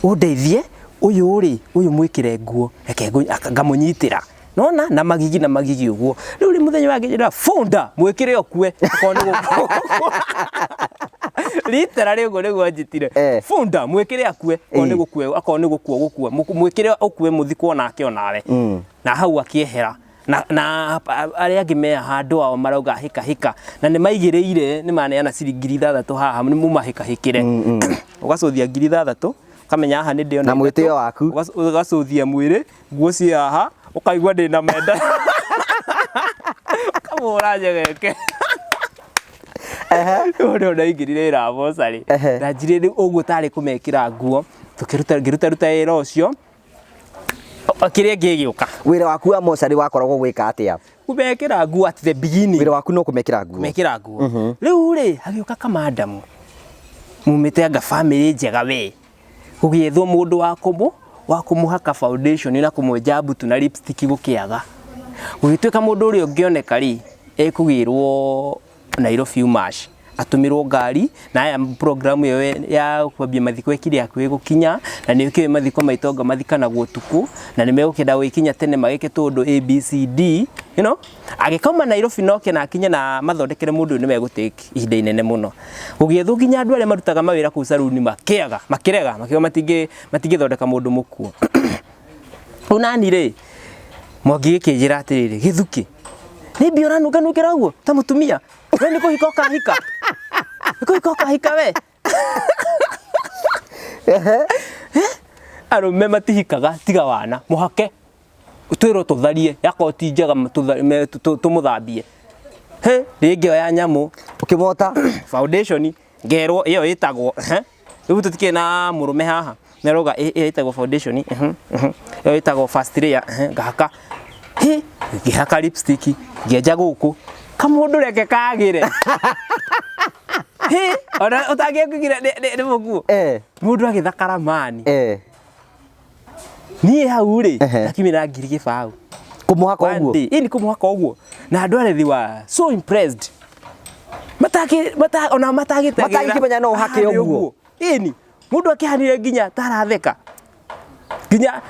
ũndeithie ũyũ rĩ ũyũ mwĩkĩre nguo reke ngamũnyitĩra nona na magigi na magigi ũguo. Rĩu rĩ mũthenya wangĩ njĩra bunda mwĩkĩre ũkue okorwo nĩ gũkua. Literally ũguo nĩguo anjĩtire. Eh. Funda mwĩkĩre akue, akorwo nĩ gũkue, akorwo nĩ gũkua gũkua, mwĩkĩre ũkue mũthikwo nake onawe. Na hau akĩehera. Na arĩa angĩ me handũ ao marauga hĩka hĩka na nĩ maigĩrĩire nĩ maneana ciringi 6,000 haha nĩ mumahĩkahĩkĩre. Ũgacũthia 6,000 ũkamenya haha nĩ ndĩona Na ithatũ. mwĩtĩo waku. Ũgacũthia mwĩrĩ nguo ciĩ haha ũkaigua ndĩna menda ũkamũra njegeke. Rĩu nĩho ndaingĩrire wĩra wa mocarĩ. Ndanjirie rĩu ũguo tarĩ kũmekĩra nguo tũkĩruta ngĩruta ruta wĩra ũcio kĩrĩa gĩgĩũka. Wĩra waku wa mocarĩ wakoragwo gwĩka atĩa? Kũmekĩra nguo at the beginning. Wĩra waku no kũmekĩra nguo. Kũmekĩra nguo. Rĩu rĩ hagĩũka kamandamu mumĩte anga bamĩrĩ njega we gũgĩethwo mũndũ wa kũmũhaka foundation na kũmwenja mbutu na lipstick gũkĩaga. Gũgĩtuĩka mũndũ ũrĩa ũngĩoneka rĩ ekũgĩrwo Nairobi Umash atũmĩrwo ngari na aya program ĩyo ya kwambia mathiko ĩkire hakuhĩ gũkinya na nĩ ũkĩũĩ mathiko ma itonga mathikanagwo ũtukũ na nĩ megũkĩenda gũgĩkinya tene magĩke tũũndũ A B C D you know agĩkauma Nairobi noke na akinye na mathondekere mũndũ ũyũ nĩ megũtake ihinda inene mũno. Gũgĩethwo nginya andũ arĩa marutaga mawĩra kũu saruni makĩaga makĩrega makiuga matingĩthondeka mũndũ mũkuũ. Rĩu nani rĩ Mwangi gĩkĩnjĩra atĩrĩrĩ gĩthukĩ nĩ mbia ũranunganungĩra ũguo ta mũtumia we nĩ kũhika ũkahika nĩ kũhika ũkahika we. Arũme matihikaga tiga wana mũhake twĩrwo tũtharie yakorwo ti njega tũmũthambie. He rĩngĩ oya nyamũ ũkĩmota foundation ngerwo ĩyo ĩtagwo rĩu tũtikĩrĩ na mũrũme haha nĩarauga ĩyo ĩtagwo foundation ĩyo ĩtagwo first layer ngahaka ngĩhaka lipstick ngĩenja gũkũ kamũndũ reke kagĩre. Ona ũtangĩkugire nĩ mũkuo. Mũndũ agĩthakara mani. Niĩ hau rĩ ndakiumĩra 2,000. Kũmũhaka ũguo? Ĩni kũmũhaka ũguo. Na andũ arĩa they were so impressed. Ona matagĩtagĩra. Matangĩkĩmenya no ũhake ũguo. Ĩni mũndũ akĩhanire nginya taratheka. Nginya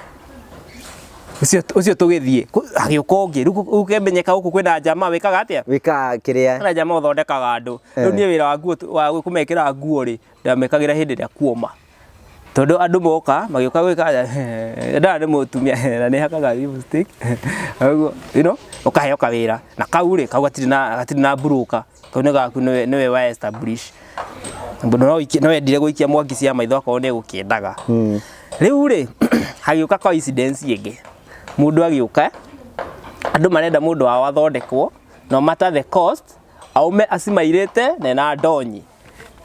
ũcio tũgĩthiĩ agĩũka ũngĩ rĩu ũkĩmenyeka gũkũ kwĩna njama wĩkaga atĩa? Wĩkaga kĩrĩa? Kwĩna njama ũthondekaga andũ. Rĩu niĩ wĩra wa nguo wa kũmekĩra nguo rĩ ndamekagĩra hĩndĩ ĩrĩa kuoma. Tondũ andũ moka magĩũka gwĩka ndaa nĩ mũtumia na nĩ hakaga lipstick ũguo you know ũkaheo kawĩra na kau rĩ kau gatirĩ na broker kau nĩ gaku nĩwe wa establish. Mũndũ no endire gũikia Mwangi cia maitho akorwo nĩ egũkĩendaga. Rĩu rĩ hagĩũka coincidence ĩngĩ mũndũ agĩũka andũ marenda mũndũ wao athondekwo no matter the cost aume acimairĩte na ena ndonyi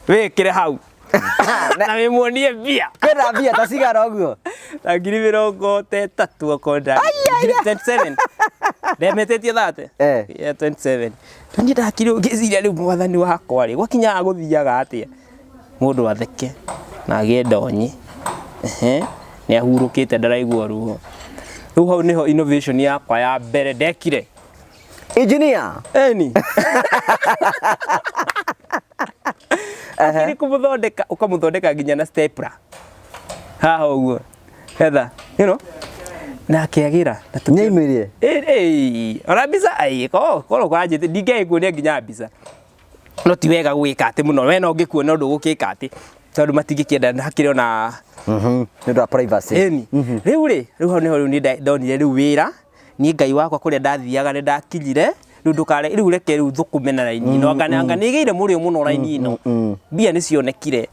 wĩkĩre hau na wĩmuonie mbia. Kwĩna mbia ta cigana ũguo? Ta 30,000 okorwo 27. Ndemetĩtie 30. Yeah, 27. Rĩu niĩ ndakire ngĩciria rĩu mwathani wakwa rĩ gwakinyaga gũthiaga atĩa mũndũ atheke na agĩe ndonyi. Nĩ ahurũkĩte ndaraigua ruo. Rĩu hau nĩho innovation yakwa ya mbere ndekire. Engineer. Eni. Akĩrĩ kũmũthondeka ũkamũthondeka nginya na stapler. Haha ũguo. Etha, you know. Na akĩagĩra. Nĩaimĩrire? Ona mbica ai korwo kwanjĩte ndingĩagĩkuonia nginya mbica. No ti wega gwĩka atĩ mũno we no ngĩkuona ũndũ ũgũkĩka atĩ tondũ matingĩkĩenda hakĩrĩ ona Nĩ ũndũ wa privacy. Ĩni. Rĩu rĩ, rĩu hau nĩho rĩu niĩ ndonire rĩu wĩra niĩ Ngai wakwa kũrĩa ndathiaga nĩ ndakinyire rĩu ndũkare rĩu reke rĩu thũkũme na raini ĩno anga anga nĩ ĩgĩire mũrĩo mũno raini ĩno mbia nĩ cionekire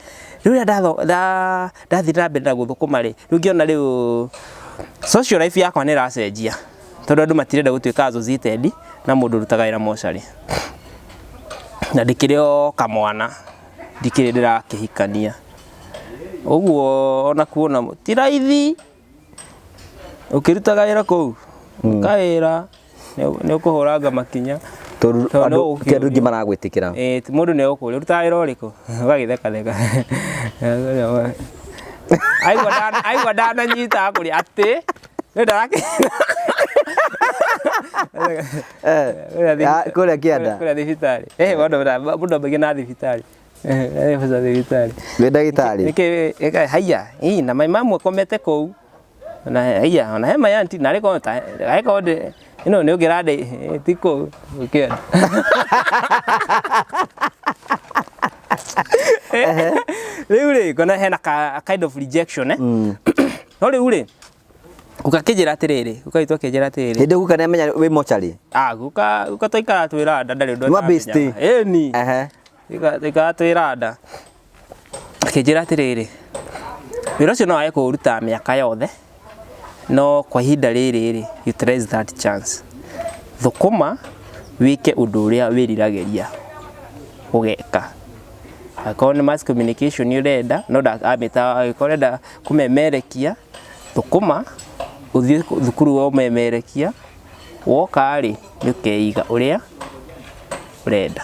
rĩu rĩrĩa ndathiĩ na mbere na gũthũkũma rĩ rĩu ngĩona rĩu social life yakwa nĩ ĩracenjia tondũ andũ matirenda gũtuĩka associated na mũndũ ũrutaga wĩra mocarĩ na ndĩkĩrĩ o kamwana ndikĩrĩ ndĩrakĩhikania ũguo ona kuona ti raithi ũkĩrutaga wĩra kũu kawĩra nĩ ũkũhũranga makinya Tondũ andũ ti andũ aingĩ maragwĩtĩkĩra. Mũndũ nĩ egũkũria ũrutaga wĩra ũrĩkũ ũgagĩthekatheka aigua ndananyita akũria atĩ nĩ ndarakĩ Kũrĩa kĩanda. Kũrĩa thibitarĩ. Mũndũ ambagia na thibitarĩ. Thibitarĩ. Wĩ ndagĩtarĩ? Nĩkĩ haiya na my mum akomete kũu na haiya ona he my auntie narĩ korwo ta angĩkorwo ndĩ ĩno nĩ ũngĩrandĩ ti kũu ũkĩenda. Rĩu rĩ, ngona hena ka kind of rejection, eh. No rĩu rĩ, guka akĩnjĩra atĩrĩrĩ, guka witũ akĩnjĩra atĩrĩrĩ. Hĩndĩ guka nĩamenya wĩ mocarĩ? Ah, guka twaikaraga twĩ randa, ndarĩ ũndũ Nĩ wa best. Atamenya. Ĩni. Twaikaraga twĩ randa. Akĩnjĩra atĩrĩrĩ, wĩra ũcio no wage kũũruta mĩaka yothe, no kwa ihinda rĩrĩ rĩ, utilize that chance. Thũkũma wĩke ũndũ ũrĩa wĩriragĩria gũgeka. Angĩkorwo nĩ mass communication ũrenda, no amĩta angĩkorwo ũrenda kũmemerekia, thũkũma ũthiĩ thukuru wa ũmemerekia, woka rĩ, nĩ ũkeiga ũrĩa ũrenda.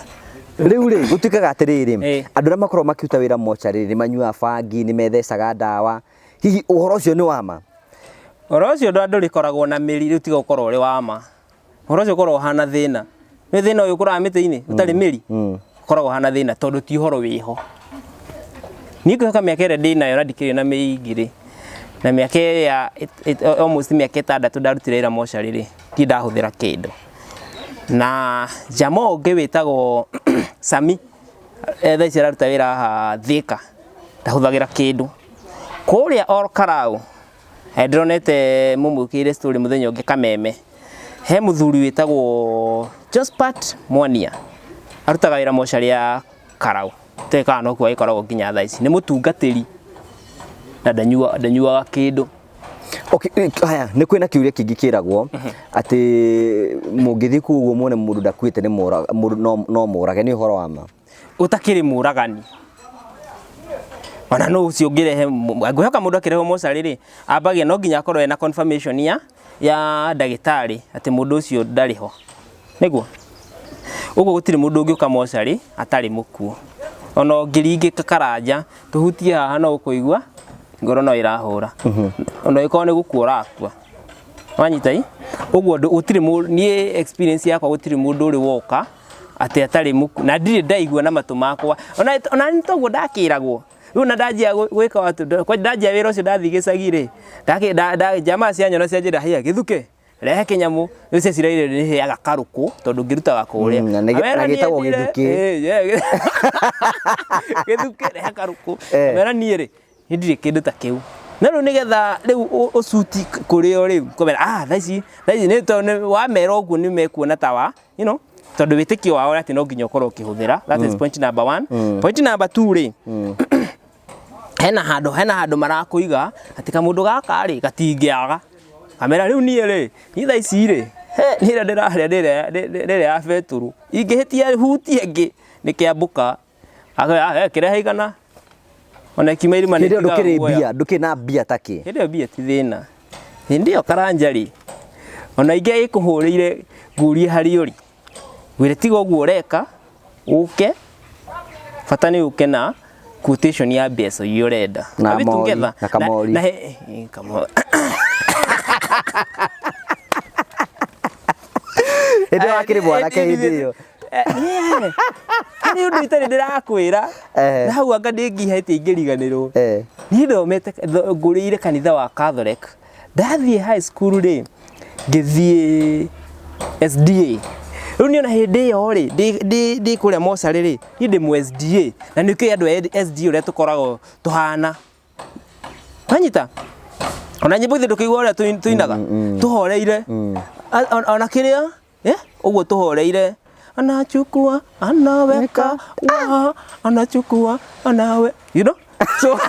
Rĩu rĩ, gũtuĩkaga atĩrĩrĩ, andũ arĩa makoragwo makĩruta wĩra mocarĩ nĩ manyuaga bangi, nĩ methecaga ndawa, hihi ũhoro ũcio nĩ wa ma? Ũhoro ũcio ndũrĩkoragwo na mĩri, rĩu tiga ũkorwo ũrĩ wa ma. Ũhoro ũcio ũkoragwo ũhana thĩna. Nĩ thĩna ũyũ ũkũraga mĩtĩ-inĩ ũtarĩ mĩri, ũkoragwo ũhana thĩna tondũ ti ũhoro wĩho. Niĩ ngwĩhoka mĩaka ĩrĩa ndĩnayo na ndikĩrĩ na mĩingĩ rĩ, na mĩaka ĩrĩa almost mĩaka 6 ndarutire wĩra mocarĩ rĩ, ndirĩ ndahũthĩra kĩndũ. Na jama ũngĩ wĩtagwo Sami, thaa ici araruta wĩra haha Thĩka, ndahũthagĩra kĩndũ. Kũrĩa Ol Kalou, ndĩronete mũmwĩkĩire story mũthenya ũngĩ Kameme, he mũthuri wĩtagwo Josephat Mwania, arutaga wĩra mocarĩ ya Karau, itoĩ kana nokuo agĩkoragwo nginya thaa ici, nĩ mũtungatĩri na ndanyuaga kĩndũ. Okay, haya, nĩ kwĩna kĩũria kĩngĩ kĩragwo atĩ mũngĩthiĩ kũu ũguo muone mũndũ ndakuĩte nĩ mũndũ no mũrage, nĩ ũhoro wa ma? Ũtakĩrĩ mũragani. Ona no ũcio ũngĩrehe, ngwĩhoka mũndũ akĩrehwo mocarĩ rĩ, ambagia no nginya akorwo ena confirmation ya ndagĩtarĩ atĩ mũndũ ũcio ndarĩ ho. Nĩguo? Ũguo gũtirĩ mũndũ ũngĩũka mocarĩ atarĩ mũkuũ. Ona ũngĩringĩka karanja, tũhutie haha no ũkũigua ngoro no ĩrahũra. Ona ĩkorwo nĩ gũkua ũrakua. Wanyita ĩ? Ũguo gũtirĩ niĩ experience yakwa gũtirĩ mũndũ ũrĩ woka atĩ atarĩ mũkuũ. Na ndirĩ ndaigua na matũ makwa. Ona nĩ toguo ndakĩragwo. Rĩu na ndanjia gwĩka atĩ, ndanjia wĩra ũcio ndathiĩ gĩcagi rĩ, jamaa cianyona cianjĩra, haiya gĩthuke, rehe kĩnyamũ. Rĩu ciaciraire nĩ heaga karũkũ tondũ ngĩrutaga kũrĩa. Na gĩtagwo gĩthukĩ. Gĩthukĩ, rehe karũkũ. Amera niĩ rĩ, niĩ ndirĩ kĩndũ ta kĩu. No rĩu nĩgetha rĩu ũcuti kũrĩ o rĩu, kũmera, ah, thaa ici nĩ tondũ wamera ũguo nĩ mekuona ta wa, you know, tondũ wĩtĩkio wao atĩ no nginya ũkorwo ũkĩhũthĩra. That is point number 1. Point number 2 rĩ, hena handũ marakũiga atĩ kamũndũ gaka rĩ gatingĩaga. Kamera rĩu niĩ rĩ, niĩ thaa ici rĩ, he nĩ ĩrĩa ndĩrarĩa nĩ ĩrĩa ya betũrũ. Ingĩhĩtia hutie ĩngĩ nĩ kĩambũka. Kĩrehe igana. Ona ikiuma irima nĩ Hĩndĩ ĩyo ndũkĩrĩ mbia, ndũkĩrĩ na mbia ta kĩ? Hĩndĩ ĩyo mbia ti thĩna. Hĩndĩ ĩyo karanja rĩ, ona ingĩ ĩkũhũrĩire ngurie harĩ ũrĩ. Ngwĩre tiga ũguo ũreka, ũke, bata nĩ ũke na quotation ya mbeca iria ũrenda. Na mori, na kamori. Na kamori. Hĩndĩ ĩyo wakĩrĩ mwanake hĩndĩ ĩyo. Harĩ ũndũ itarĩ ndĩrakwĩra. Na hau anga ndĩngĩhĩtia ingĩriganĩrwo. Niĩ thomete, ngũrĩire kanitha wa Catholic. Ndathiĩ high school rĩ, ngĩthiĩ SDA. Rĩu niĩ ona hĩndĩ ĩyo rĩ, ndĩ kũrĩa mocarĩ rĩ, niĩ ndĩ mũ SDA. Na nĩ ũkĩũĩ andũ a SDA ũrĩa tũkoragwo tũhana. Wanyita? Ona nyĩmbo ithe ndũkĩigua ũrĩa tũinaga? Tũhoreire. Ona kĩrĩa? Ũguo tũhoreire. Anachukua, anaweka, wa, anachukua, anawe. You know? So,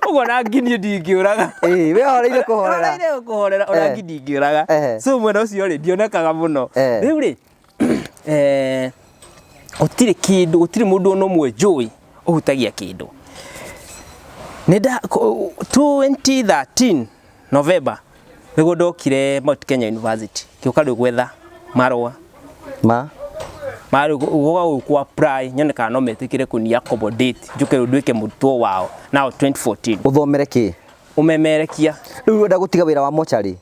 ũguo na ngi niĩ ndingĩũraga. We horeire kũhorera. Horeire kũhorera, ona ngi ndingĩũraga. So mwena ũcio rĩ, ndionekaga mũno. Rĩu rĩ, gũtirĩ kĩndũ, gũtirĩ mũndũ ona ũmwe njũĩ ũhutagia kĩndũ. Nĩ nda 2013 November nĩguo ndokire Mount Kenya University, ngĩũka rĩu gwetha marũa. Ma? Ma rĩu gũka gũkũ apply nyone kana no metĩkĩre kũni accommodate njũke rĩu nduĩke mũrutwo wao now 2014. Ũthomere kĩ? Ũmemerekia. Rĩu ũrenda gũtiga wĩra wa mocarĩ?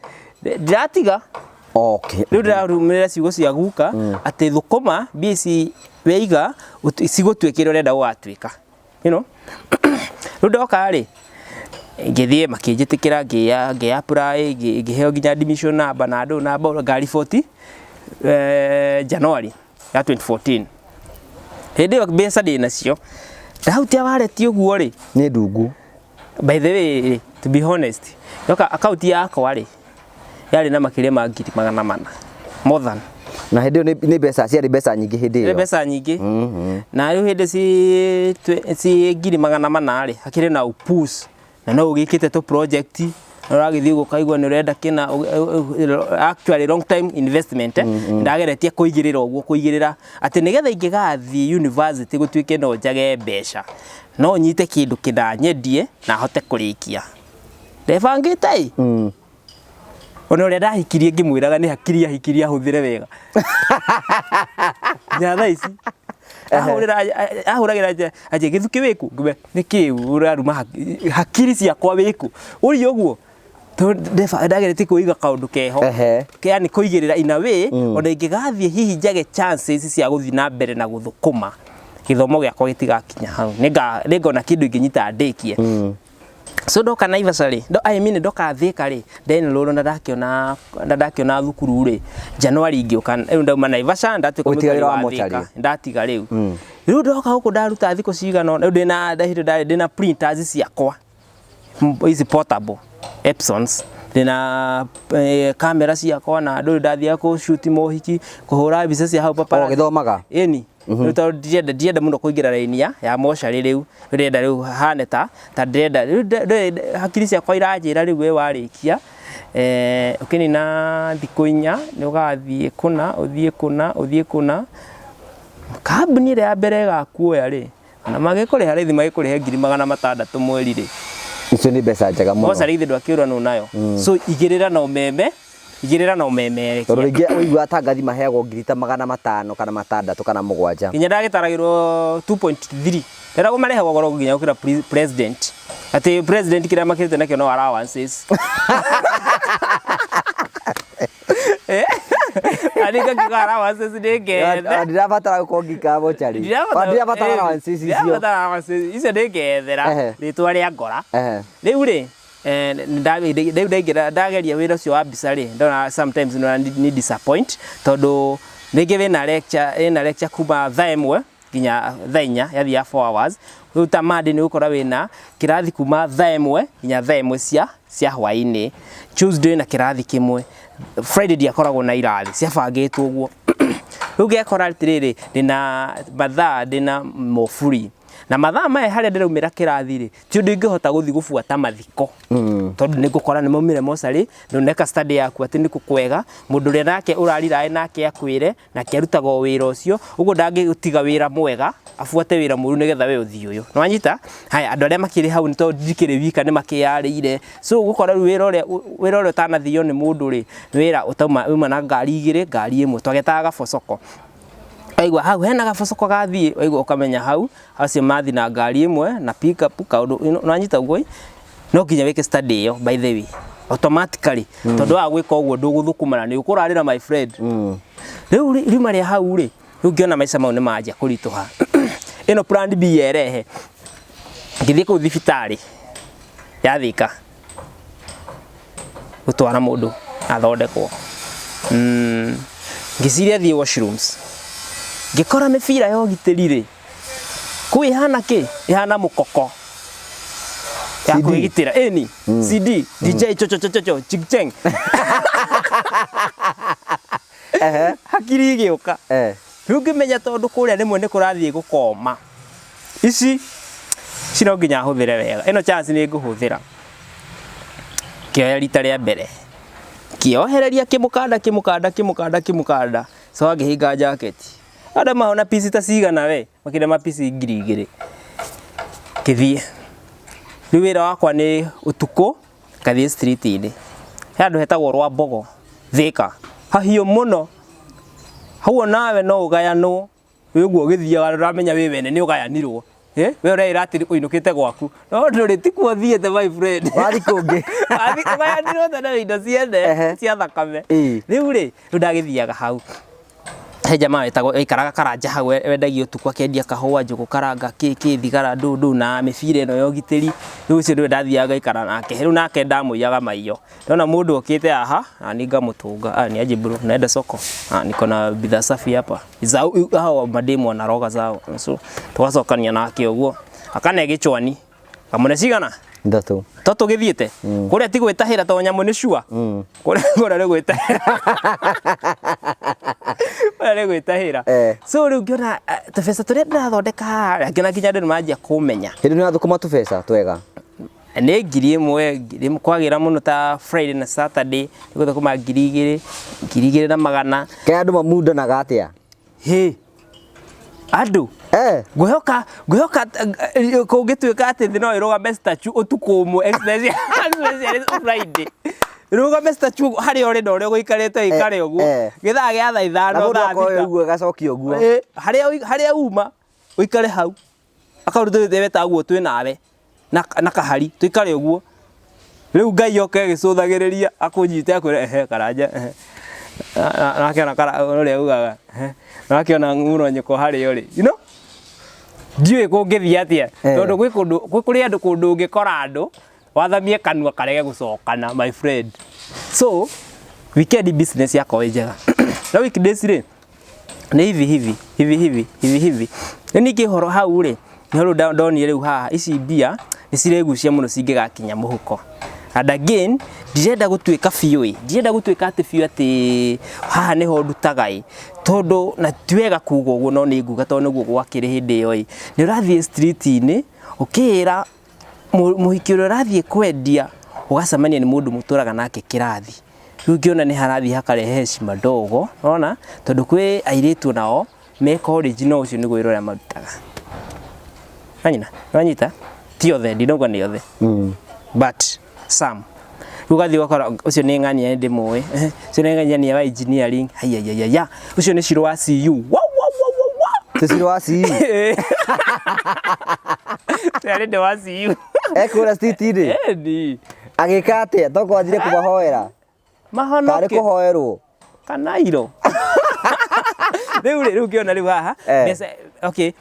Ndĩratiga. Okay. Rĩu ndĩrarũmĩrĩra ciugo cia guka atĩ thũkũma mbia ici weiga cigũtuĩke kĩrĩa ũrenda gũgatuĩka. You know? Rĩu ndoka rĩ, ngĩthiĩ makĩnjĩtĩkĩra ngĩ apply, ngĩheo nginya admission number na andũ namba ngariboti January ya 2014. Hĩndĩ ĩyo mbeca ndĩ nacio, ndahutia wallet ũguo rĩ, Nĩ ndungu. By the way rĩ, to be honest, yoka akaunti yakwa rĩ, yarĩ na makĩria ma 400,000, more than. Na hĩndĩ ĩyo nĩ mbeca, ciarĩ mbeca nyingĩ hĩndĩ Nĩ ĩyo. mbeca nyingĩ. Na rĩu hĩndĩ ci 400,000 rĩ, hakĩrĩ na upus na no ũgĩkĩte tũ project na ũragĩthiĩ ũguo ũkaigua nĩ ũrenda kĩna, actually long time investment, ndageretie kũigĩrĩra ũguo, kũigĩrĩra atĩ nĩgetha ingĩgathiĩ university gũtuĩke no njage mbeca, no nyite kĩndũ kĩna nyendie na hote kũrĩkia. Ndebangĩte ĩ. Ona ũrĩa ndahikirie ngĩmwĩraga nĩ hakiri ahikirie ahũthĩre wega. Nginya thaa ici ahũragĩra nja anjĩ gĩthukĩ wĩkũ, ngĩmwĩra nĩkĩ ũraruma hakiri ciakwa wĩkũ ũria ũguo, tondũ ndageretie kũiga kaũndũ keho, yani kũigĩrĩra in a way ona ingĩgathiĩ hihi njage chances cia gũthiĩ na mbere na gũthũkũma, gĩthomo gĩakwa gĩtigakinya hau, nĩngona kĩndũ ingĩnyita ndĩkie. So ndoka Naivasha rĩ, I mean ndoka Thika rĩ, ndenroll na ndakĩona thukuru rĩ, January ngĩũka, rĩu ndauma Naivasha ndatuĩka Ũgĩtiga mũikari wĩra wa wa mocarĩ? Thika, ndatiga rĩu. Rĩu ndoka gũkũ ndaruta thikũ cigana ũna, rĩu ndĩna hĩndĩ ndarĩ ndĩna printers ciakwa, ici portable Epsons, ndĩna kamera ciakwa na andũ, rĩu ndathiaga kũ shoot mohiki, kũhũra mbica cia hau paparazzi. O ũgĩthomaga? Ĩni. Rĩu tondũ ndirenda mũno kũingĩra raini ya mocarĩ rĩu, ndĩrenda rĩu hane ta ndĩrenda rĩu, hakiri ciakwa iranjĩra rĩu we warĩkia, ũkĩnina thikũ 4 nĩ ũgathiĩ kũna, ũthiĩ kũna, ũthiĩ kũna, kambuni ĩrĩa ya mbere ĩgakuoya rĩ, na magĩkũrĩha rĩthi magĩkũrĩhe 600,000 mweri rĩ. Icio nĩ mbeca njega mũno. Mocarĩ ithe ndwakĩũra nũ nayo. So igĩrĩra na ũmeme, igĩrĩra na ũmemerekia. Tondũ rĩngĩ ũigua atangathi maheagwo 500,000 kana 600 kana 7. Nginya ndagĩtaragĩrwo 2.3. Ndĩragwo marehagwo goro nginya gũkĩra president. Atĩ president kĩrĩa makĩrĩte nakĩo no allowances. Ani ngakiuga allowances nĩ ngethe. Ndirabatara gũkorwo ngĩikara mocarĩ. Ndirabatara allowances icio. Ndirabatara allowances icio nĩ ngethera rĩtwa rĩa ngora. Rĩu rĩ, rĩu ndaingĩra ndageria wĩra ũcio wa mbica rĩ, ndona sometimes nĩ disappoint tondũ rĩngĩ wĩna lecture kuma thaa 1 nginya thaa 4, yathiĩ ya 4 hours. Rĩu ta Monday nĩ ũgũkora wĩna kĩrathi kuma thaa 1 nginya thaa 1 cia hwaĩ-inĩ. Tuesday na kĩrathi kĩmwe. Friday ndiakoragwo na irathi, ciabangĩtwo ũguo. Rĩu ngekora atĩrĩrĩ, ndĩna mathaa, ndĩna moburi. Na mathaa maya harĩa ndĩraumĩra kĩrathi rĩ, ti ũndũ ingĩhota gũthiĩ gũbuata mathiko. Tondũ nĩ ngũkora nĩ maumire mocarĩ, ndũneka study yaku atĩ nĩkũ kwega, mũndũ ũrĩa nake ũrarirae nake akwĩre, nake arutaga o wĩra ũcio, ũguo ndangĩtiga wĩra mwega, abuate wĩra mũru nĩgetha we ũthiĩ ũyũ. Nĩ wanyita? Haya, andũ arĩa makĩrĩ hau nĩ tondũ ndikĩrĩ wika nĩ makĩyarĩire. So ũgũkora rĩu wĩra ũrĩa ũtanathio nĩ mũndũ rĩ, nĩ wĩra ũtauma, uma na ngari 2, ngari 1, twagetaga gabocoko. Waigua hau hena gabocoko gathiĩ, waigua ũkamenya hau, acio mathi na ngari 1 na pick up kaũndũ, nĩ wanyita ũguo? No nginya wĩke study ĩyo by the way, automatically, tondũ waga gwĩka ũguo ndũgũthũkũma na nĩ ũkũrarĩra my friend. Rĩu riuma rĩa hau rĩ, rĩu ngĩona maica mau nĩ manjia kũritũha. Ĩno plan B yerehe, ngĩthiĩ kũu thibitarĩ ya Thika gũtwara mũndũ athondekwo. Ngĩciria thiĩ washrooms, ngĩkora mĩbira ya ũgitĩri rĩ, kũu ĩhana kĩ? Ĩhana mũkoko ya kwĩgitĩra. Ĩni, CD, DJ cho cho cho cho ching cheng. Hakiri igĩũka. Rĩu ngĩmenya tondũ kũrĩa rĩmwe nĩ kũrathiĩ gũkoma. Ici no nginya hũthĩre wega. Ĩno chance nĩ ngũhũthĩra. Ngĩoya rita rĩa mbere. Ngĩohereria kĩmũkanda kĩmũkanda kĩmũkanda kĩmũkanda. So ngĩhinga jacket. Andũ mahona pici ta cigana we, makĩria ma pici 2,000. Ngĩthiĩ. Rĩu wĩra wakwa nĩ ũtukũ ngathiĩ street-inĩ. He handũ hetagwo Rwambogo, Thika. Hahiũ mũno. Hau nawe no ũgayanwo. Wĩ ũguo ũgĩthiaga ndũramenya wĩ wene nĩ ũgayanirwo. We ũreĩra atĩ ũinũkĩte gwaku. No ndũrĩ ti kuo ũthiĩte my friend. Wathiĩ kũngĩ. Wathiĩ ũgayanirwo tondũ indo ciene cia thakame. Rĩu rĩ, rĩu ndagĩthiaga hau. He jamaa wetagwo aikaraga Karanja hau wendagia ũtukũ akendia kahũa, njũgũ karanga, kĩ kĩ thigara ndũ ndũ na mĩbira ĩno ya ũgitĩri. Rĩu ũcio nĩwe ndathiaga ngaikara nake. Rĩu nake ndamũiyaga maiyo. Ndona mũndũ okĩte haha, na niĩ ngamũtũnga. Ah, ni aje bro, naenda soko. Ah, niko na bidhaa safi hapa. Za hao mademu wanaroga zao. So tũgacokania nake ũguo. Akane gĩchwani. Kamũne cigana? Ithatũ. To tũgĩthiĩte? Kũrĩa ti gwĩtahĩra to nyamũ nĩ cua. Kũrĩa kũrĩa nĩ gwĩtahĩra. Kũrĩa nĩ gwĩtahĩra. So rĩu ngĩona tũbeca tũrĩa ndĩrathondeka haha, ngĩona nginya andũ nĩ manjia kũmenya. Hĩndĩ nĩ ũrathũkũma tũbeca twega? Nĩ 1000, 1000 kwagĩra mũno ta Friday na Saturday, nĩ gũthũkũma 2000, 2100. Kaĩ andũ mamundanaga atĩa? Hĩ! Andũ? Ngwĩhoka ngwĩhoka kũngĩtuĩka atĩ thĩ no ĩrũgame statue ũtukũ ũmwe especially Friday. Ĩrũgame statue harĩa ũrĩ na ũrĩa ũgũikarĩte ĩikare ũguo. Gĩthaa gĩa thaa Na ithano mũndũ thaa akoya thita. ũguo agacokia ũguo. Harĩa uma ũikare hau. Akaũrutĩte wetaguo twĩ nawe na kahari tũikare ũguo. Rĩu Ngai oke agĩcũthagĩrĩria akũnyite akwĩre ehe Karanja ehe. Nakĩona ũrĩa ugaga ehe nakĩona mũronyũkwa harĩa ũrĩ you know? Ndiũĩ kũngĩthiĩ atĩa tondũ gwĩ kũndũ kũrĩ andũ kũndũ ũngĩkora andũ wathamie kanua karege gũcokana my friend. So weekend business yakwa ĩ njega no weekdays rĩ nĩ hivi hivi hivi hivi hivi hivi. Rĩu ningĩ ũhoro hau rĩ, nĩho rĩu ndonire rĩu haha ici mbia nĩ ciregucia mũno cingĩgakinya mũhuko. And again ndirenda gũtuĩka biũ ĩ, ndirenda gũtuĩka atĩ biũ atĩ haha nĩho ndutaga ĩ, tondũ na ti wega kuga ũguo no nĩ nguga tondũ nĩguo gwakĩrĩ hĩndĩ ĩyo ĩ, nĩ ũrathiĩ street inĩ ũkĩĩra mũhiki ũrĩa ũrathiĩ kwendia ũgacemania nĩ mũndũ mũtũraga nake kĩrathi. Rĩu ngĩona nĩ harathiĩ hakarehe heshima ndogo, nĩwona, tondũ kwĩ airĩtu onao me college no ũcio nĩguo wĩra ũrĩa marutaga. Nĩwanyita? Nĩwanyita? Ti othe, ndinauga nĩ othe. But some. Rĩu ũgathiĩ ũgakora ũcio nĩ ng'ania nĩ ndĩmũĩ, ũcio nĩ ng'ania wa engineering, haiyaiyaiya, ũcio nĩ Shiro wa CU, wa wa wa wa wa. Ti Shiro wa CU? Ũcio nĩ wa CU. Ekũrĩa street-inĩ? Ĩni. Agĩka atĩa? Tokorwo athire kũmahoera. Karĩ Mahonoke. kũhoerwo. Kana iro. Rĩu rĩ, rĩu ngĩona rĩu haha, mbeca, okay,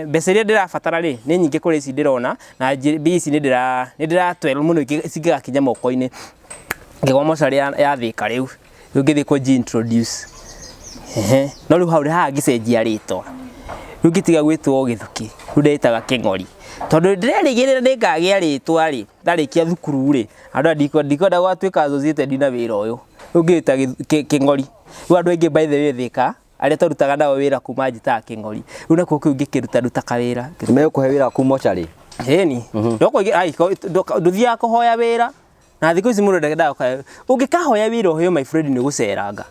mbeca iria ndĩrabatara rĩ, nĩ nyingĩ kũrĩ ici ndĩrona, na mbia ici nĩ ndĩra, nĩ ndĩratwel mũno cingĩgakinya moko-inĩ. Ngĩgwa mocarĩ ya Thĩka rĩu. Rĩu ngĩthiĩ kũnji introduce. Ehe. No rĩu hau haha ngĩcenjia rĩtwa. Rĩu ngĩtiga gwĩtwo Gĩthukĩ, rĩu ndĩĩtaga Kĩng'ori. Tondũ ndĩrerĩgĩrĩra nĩngagĩa rĩtwa rĩ, ndarĩkia thukuru rĩ, andũ aya ndikwenda gũgatuĩka associated na wĩra ũyũ. Rĩu ngĩĩta Kĩng'ori. Rĩu andũ aingĩ by the way Thĩka, arĩa twarutaga nao wĩra kuma njĩtaga Kĩng'ori. Rĩu nakuo kĩu ngĩkĩruta ruta kawĩra. Megũkũhe wĩra kũu mocarĩ? Ĩni. Ndũthiaga kũhoya wĩra. Na thikũ ici mũndũ ndendaga kũhoya. Ũngĩkahoya wĩra ũheo my friend nĩ ũgũceranga.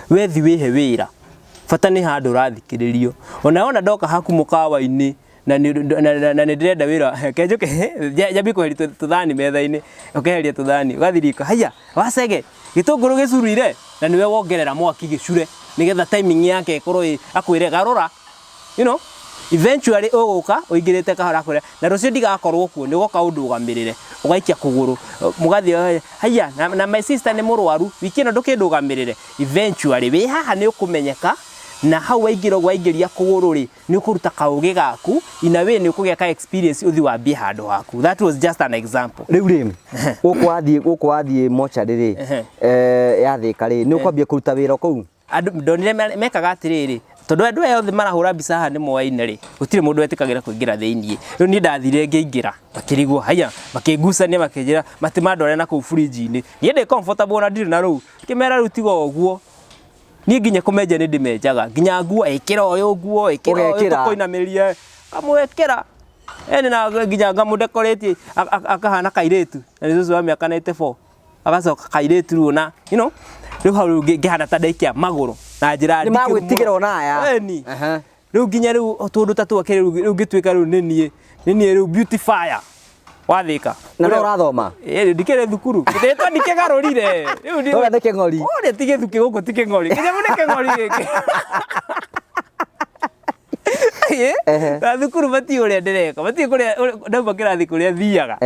We thi wĩhe wĩra. Bata nĩ handũ ũrathikĩrĩrio. Ona wona ndoka haku mũkawa-inĩ na nĩ ndĩrenda wĩra, reke njũke nyambie kweheria tũthani metha-inĩ. Ũkeheria tũthani, ũgathiĩ riko, haiya wacege, gĩtũngũrũ gĩcurire? Na nĩwe wongerera mwaki gĩcure nĩgetha timing yake ĩkorwo ĩ, akwĩre garũra. You know, eventually ũgũka ũingĩrĩte kahora akwĩra na rũciũ ndigakorwo kuo nĩ ũgoka ũndũgamĩrĩre ũgaikia kũgũrũ mũgathiĩ haiya na my sister nĩ mũrwaru wiki ĩno ndũkĩndũgamĩrĩre eventually wĩ haha nĩ ũkũmenyeka na hau waingĩra ũguo waingĩria kũgũrũ rĩ nĩ ũkũruta kaũgĩ gaku in a way nĩ ũkũgĩa ka experience ũthiĩ wambie handũ haku that was just an example. Rĩu rĩ gũkũ wathiĩ gũkũ wathiĩ mocarĩ rĩ ya Thĩka rĩ nĩ ũkwambia kũruta wĩra kũu? Andũ ndonire mekaga atĩrĩrĩ, tondũ andũ aya othe marahũra mbica haha nĩ moaine rĩ, gũtirĩ mũndũ wetĩkagĩra kũingĩra thĩiniĩ. Rĩu niĩ ndathire ngĩingĩra, makĩrigwo haiya, makĩngucania makĩnjĩra matimandware na kũu burinji-inĩ. Niĩ ndĩ comfortable na ndirĩ na rũu, ngĩmera rĩu tiga ũguo, niĩ nginya kũmenja nĩ ndĩmenjaga, nginya nguo, ĩkĩra ũyũ nguo, ĩkĩra ũyũ Ũgekĩra. tũkũinamĩrĩria, ngamwĩkĩra. Ĩni na nginya ngamũdecorate akahana kairĩtu, na nĩ cũcũ wa mĩaka 94. Agacoka kairĩtu rĩu ona you know rĩu hau rĩu ngĩhana ta ndaikia magũrũ na njĩra Nĩ magwĩtigĩra ona aya. Ĩni. Rĩu nginya rĩu tũndũ ta twake rĩu rĩu ngĩtuĩka rĩu nĩ niĩ nĩ niĩ rĩu beautifier wa Thĩka. Na no ũrathoma? Ĩĩ ndikĩrĩ thukuru. Rĩtwa ndikĩgarũrire. Rĩu ndi. Ũrĩa nĩ kĩng'ori. Ũrĩa ti gĩthukĩ gũkũ ti kĩng'ori. Kĩnyamũ nĩ kĩng'ori gĩkĩ. Ehe. Na thukuru matiũĩ ũrĩa ndĩreka matiũĩ kũrĩa ndauma kĩrathi kũrĩa thiaga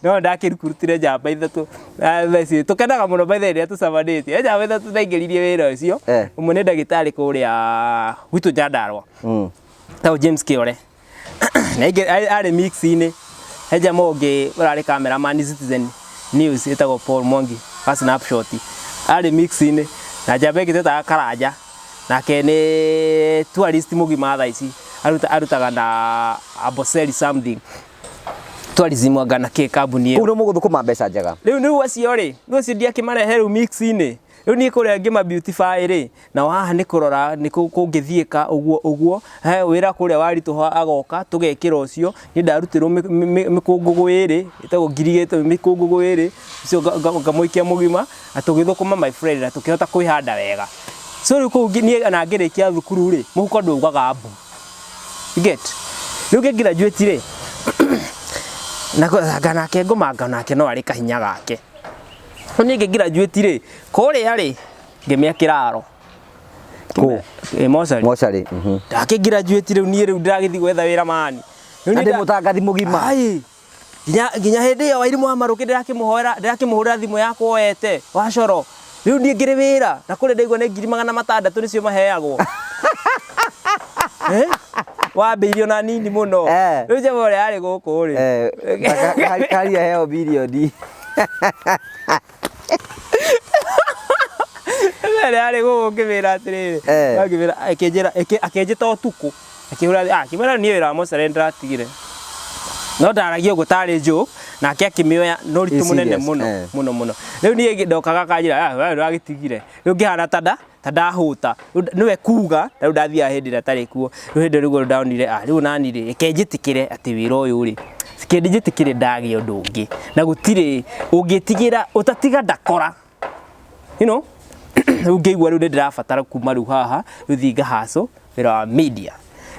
no ndakĩrukurutire njamba ithatũ. Na thaa ici tũkenaga mũno by the way rĩrĩa tũcemanĩtie. He njamba ithatũ ndaingĩririe wĩra ũcio ũmwe nĩ ndagĩtarĩ kũrĩa gwitũ Nyandarua etagwo James Kĩore. Na aingĩ arĩ mix-inĩ. He jama ũngĩ ũrarĩ cameraman Citizen News ĩtagwo Paul Mwangi wa Snapshot, arĩ mix-inĩ na njamba ĩngĩ twetaga Karanja, nake nĩ tourist mũgima thaa ici, arutaga na Amboseli something tourism anga na kĩ kambuni ĩyo. Kũu nĩ mũgũthũkũma mbeca njega. Rĩu rĩu acio rĩ, rĩu acio ndiakĩmarehe rĩu mix-inĩ. Rĩu niĩ kũrĩa ngĩma beautify rĩ, na haha nĩ kũrora nĩ kũngĩthiĩka ũguo ũguo, he wĩra kũrĩa waritũha agoka tũgekĩra ũcio, niĩ ndarutĩrwo mĩkũngũgũ ĩrĩ, ĩtagwo ngirigĩto mĩkũngũgũ ĩrĩ, ũcio ngamũikia mũgima, na tũgĩthũkũma my friend na tũkĩhota kwĩhanda wega. So rĩu kũu niĩ ona ngĩrĩkia thukuru rĩ, mũhuko ndwaugaga mbu. You get? Rĩu ngĩ graduate rĩ, na nake ngũmanga nake no arĩ kahinya gake. Rĩu niĩ ngĩ graduate rĩ, kũrĩa rĩ, ngĩmĩa kĩraro. Kũ? Ĩ mocarĩ. Mocarĩ. Ndakĩ graduate rĩu niĩ rĩu ndĩragĩthiĩ gwetha wĩra mani. Rĩu Na ndĩ mũtangathi mũgima. Ai. Nginya nginya hĩndĩ ĩyo Wairimũ wa Marũkĩ ndĩrakĩmũhoera ndĩrakĩmũhũrĩra thimũ yakwa oete wa coro. Rĩu niĩ ngĩrĩ wĩra na kũrĩa ndaigua nĩ 600,000 nĩcio maheagwo. Eh? Wambĩirio na nini mũno. Rĩu njama ũrĩa arĩ gũkũ rĩ. Karia heo bilioni. Ũrĩa arĩ gũkũ ngĩmwĩra atĩrĩrĩ. Ngĩmwĩra akĩnjĩra akĩnjĩta ũtukũ. Akĩhũra akĩmwĩra niĩ wĩra wa mocarĩ nĩndĩratigire. No ndaragia ũguo tarĩ joke, nake akĩmĩoya na ũritũ mũnene mũno mũno mũno. Rĩu niĩ ndokaga akanjĩra ah we ndũragĩtigire. Rĩu ngĩhana ta nda ta ndahũta. Nĩwe kuga na rĩu ndathiaga hĩndĩ ĩrĩa atarĩ kuo. Rĩu hĩndĩ ĩyo nĩguo ndonire ah rĩu nani rĩ reke njĩtĩkĩre atĩ wĩra ũyũ rĩ, reke njĩtĩkĩre ndagĩa ũndũ ũngĩ. Na gũtirĩ ũngĩtigĩra ũtatiga ndakora. You know rĩu ngĩigua rĩu nĩ ndĩrabatara kuma rĩu haha rĩu thiĩ ngahaco wĩra wa media.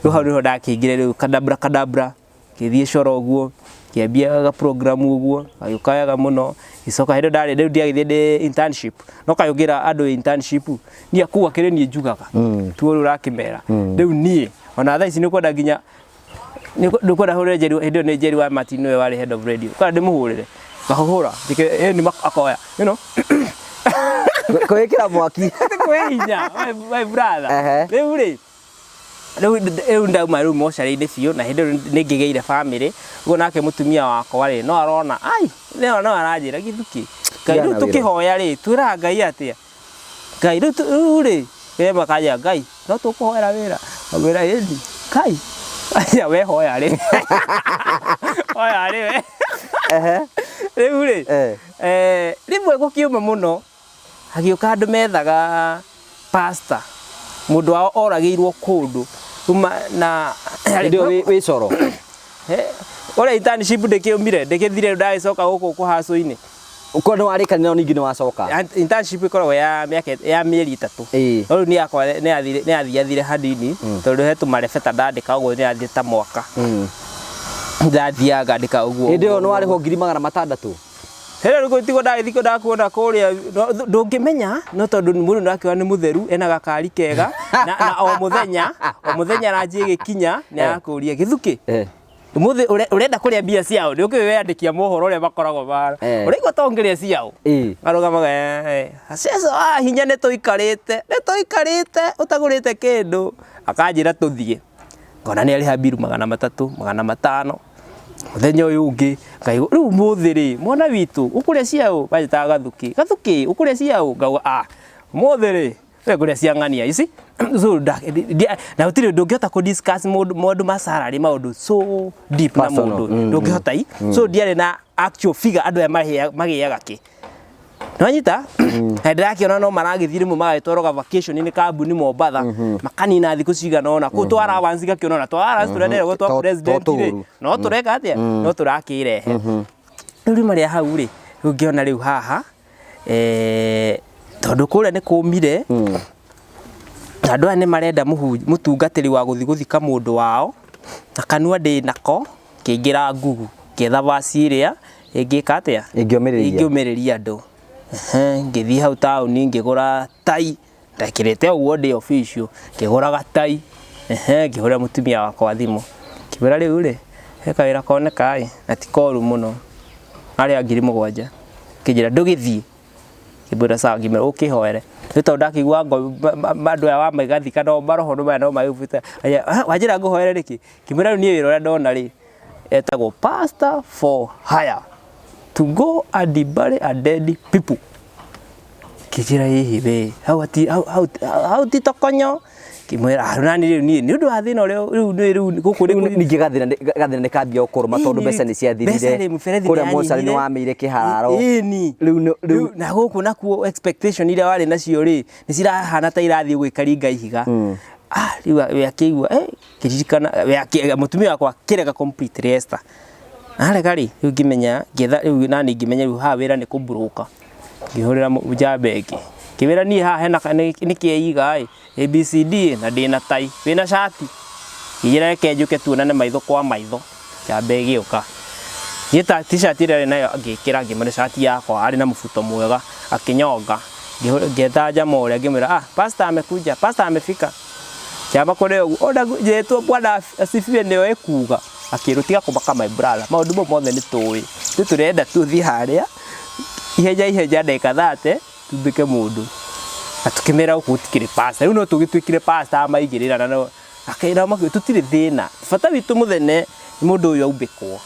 Rĩu hau nĩho ndakĩingĩrire rĩu kadabra kadabra ngĩthiĩ coro ũguo ngĩambia ga program ũguo gagĩũka wega mũno ngĩcoka hĩndĩ ĩyo ndarĩ rĩu ndiagĩthiĩ ndĩ internship no kaĩ ũngĩra andũ internship niĩ kuga kĩrĩ niĩ njugaga tuo rĩu ũrakĩmera rĩu niĩ ona thaa ici nĩ ũkwenda nginya nĩ ũkwenda hũrĩre Njeri hĩndĩ ĩyo nĩ Njeri wa Martin nĩwe warĩ head of radio kwenda ndĩmũhũrĩre ngahũhũra njĩke ĩ nĩ akoya you know Kwĩkĩra mwaki. kwĩ hinya my brother rĩu rĩ rĩu rĩu ndauma rĩu mocarĩ-inĩ biũ na hĩndĩ ĩyo nĩ ngĩgĩire bamĩrĩ ũguo nake mũtumia wakwa rĩ no arona ai no no aranjĩra gĩthukĩ Ngai rĩu tũkĩhoya rĩ twĩraga Ngai atĩa Ngai rĩu rĩu rĩ we makanja Ngai no tũkũhoera wĩra ngwĩra ĩni Ngai aya we hoya rĩ hoya rĩ we rĩu rĩ rĩmwe gũkĩũma mũno hagĩũka andũ methaga pastor mũndũ wao oragĩirwo kũndũ na hĩndĩ ĩyo wĩ coro ũrĩa internship ndĩkĩumire ndĩkĩthire ndagĩcoka gũkũ kũhacũ-inĩ Ũkorwo nĩ warĩkanĩra no ningĩ nĩ wacoka. Internship ĩkoragwo ya mĩaka ya mĩeri ĩtatũ. Ĩĩ. No rĩu niĩ yakwa nĩ yathire nĩ yathiathire hanini tondũ he tũmarebeta ndandĩka ũguo nĩ yathiĩ ta mwaka. Ndathiaga ngandĩka ũguo. Hĩndĩ ĩyo nĩ warĩhwo 600,000. Hĩndĩ ĩyo tiguo ndagĩthiĩ ndakuona kũrĩa ndũngĩmenya no tondũ mũndũ nĩ ũrakiona nĩ mũtheru ena gakari kega na, na o mũthenya o mũthenya ranji ĩgĩkinya nĩ arakũria gĩthukĩ Ũmũthĩ ũrenda kũrĩa mbia ciao nĩ ũkĩũĩ weyandĩkia mohoro ũrĩa makoragwo mahana Eh. ũraigua ta ũngĩrĩa ciao Ĩĩ. arũgamaga eh, aceco wa hinya nĩ tũikarĩte nĩ tũikarĩte ũtagũrĩte kĩndũ akanjĩra tũthiĩ ngona nĩ arĩha mbiru 300 500 mũthenya ũyũ ũngĩ ngaigua rĩu ũmũthĩ rĩ mwana witũ ũkũrĩa ciaũ banjĩtaga gathukĩ gathukĩ ũkũrĩa ciaũ ngauga ah ũmũthĩ rĩ we ngũrĩa cia ng'ania you see so na gũtirĩ ndũngĩhota kũ discuss mũndũ maũndũ ma salary maũndũ so deep na Personal. mũndũ ndũngĩhota i so ndiarĩ na actual figure andũ aya magĩaga kĩ Nĩwanyita? Na ndĩrakĩona no maragĩthiĩ rĩmwe magagĩtwarwo ga vacation nĩ kambuni Mombatha makanina thikũ cigana ũna kũu twa allowance gakĩona ona twa allowance tũrĩa nderagwo twa president to rĩ tũũru. no tũreka atĩa no tũrakĩrehe rĩu rĩma rĩa hau rĩ rĩu ngĩona rĩu haha tondũ kũrĩa nĩ kũmire na andũ aya nĩ marenda mũtungatĩri wa gũthiĩ gũthika mũndũ wao na kanua ndĩ nako ngĩingĩra Google ngĩetha verse ĩrĩa ĩngĩka atĩa Ĩngĩũmĩrĩria. ĩngĩũmĩrĩria andũ ngĩthiĩ hau taũni ngĩgũra tai ndekĩrĩte ũguo ndĩ official ngĩgũra gatai ngĩhũrĩra mũtumia wakwa thimũ ngĩmwĩra rĩu rĩ he kawĩra koneka ĩ na ti koru mũno arĩa 7,000 akĩnjĩra ndũgĩthiĩ ngĩmwĩra sawa ngĩmwĩra ũkĩhoere nĩ tondũ ndakĩigua andũ aya wamaigathika no maroho maya no magĩbute wanjĩra ngũhoere nĩkĩ ngĩmwĩra rĩu niĩ wĩra ũrĩa ndona rĩ Etagwo pastor for hire to go and bury a dead people. Ngĩnjĩra ĩhĩ we hau ati hau hau hau ti tokonyo. Ngĩmwĩra "Ah, nani rĩu niĩ nĩ ũndũ wa thĩna ũrĩa rĩu nĩ rĩu gũkũ Rĩu nĩ ningĩ gathĩna nĩ kambia gũkũrũma tondũ Ĩni, mbeca nĩ ciathirire mbeca rĩ, mũberethi kũrĩa nĩ mocarĩ nĩ yanyihire. wamĩire kĩhararo Ĩni. rĩu rĩu Rĩu na gũkũ nakuo expectation iria warĩ nacio rĩ nĩ cirahana ta irathiĩ gwĩkaringa ihiga. Ah, rĩu we akĩigua eh, ngĩririkana we mũtumia wakwa akĩrega completely Esther. Arega rĩ, rĩu ngĩmenya ngĩetha rĩu nani ngĩmenya rĩu haha wĩra nĩ kũmburũka. Ngĩhũrĩra njamba ĩngĩ. Ngĩmĩra niĩ haha hena nĩ kĩiga ĩ ABCD na ndĩna tai, wĩna cati? Ngĩnjĩra reke njũke tuonane maitho kwa maitho. Njamba ĩgĩũka. Niĩ ta t-shirt ĩrĩa arĩ nayo ngĩkĩra ngĩmũhe cati yakwa arĩ na mũbuto mwega akĩnyonga. Ngĩeta njama ũrĩa ngĩmwĩra ah, pastor amekuja, pastor amefika. Njamba kũrĩ ũguo ona njĩtwo bwana asifiwe nĩyo ĩkuga. Akĩrwo tiga kũmaka my brother, maũndũ mau mothe nĩ tũĩ. Ithuĩ tũrenda tũthiĩ harĩa ihenya ihenya ndagĩka 30 tumbĩke mũndũ. Na tũkĩmera gũkũ gũtikĩrĩ pastor. Rĩu no tũgĩtuĩkire pastor amaigĩrĩra na no akĩra makiuga tũtirĩ thĩna. Bata witũ mũthene nĩ mũndũ ũyũ aumbĩkwo.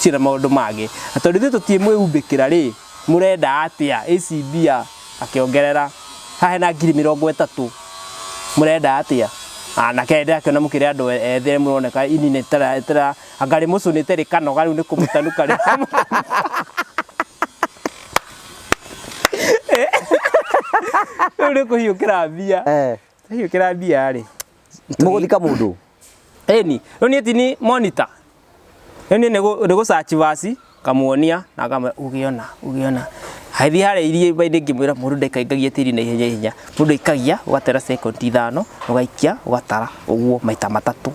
Tirĩ na maũndũ mangĩ. Na tondũ ithuĩ tũtirĩ mwĩumbĩkĩra rĩ, mũrenda atĩa? Ici mbia akĩongerera haha hena 30,000 mũrenda atĩa? Anake ndĩrakĩona mũkĩrĩ andũ ethĩ mũroneka ini nĩ tara tara anga rĩmũcũnĩte rĩkanoga rĩu nĩ kũmũtanuka rĩu nĩ kũhiũkĩra mbia. Hiũkĩra mbia rĩ. Mũgũthika mũndũ. Ĩni, rĩu niĩ ti ni monitor. Rĩu niĩ nĩ gũ search verse ngamuonia na ngamwĩra ũgĩona ũgĩona. Agĩthiĩ harĩa iria-inĩ ngĩmwĩra mũndũ ndaikaingagia tĩri na ihenya ihenya. Mũndũ aikagia ũgatera sekondi 5 ũgaikia ũgatara ũguo maita matatũ.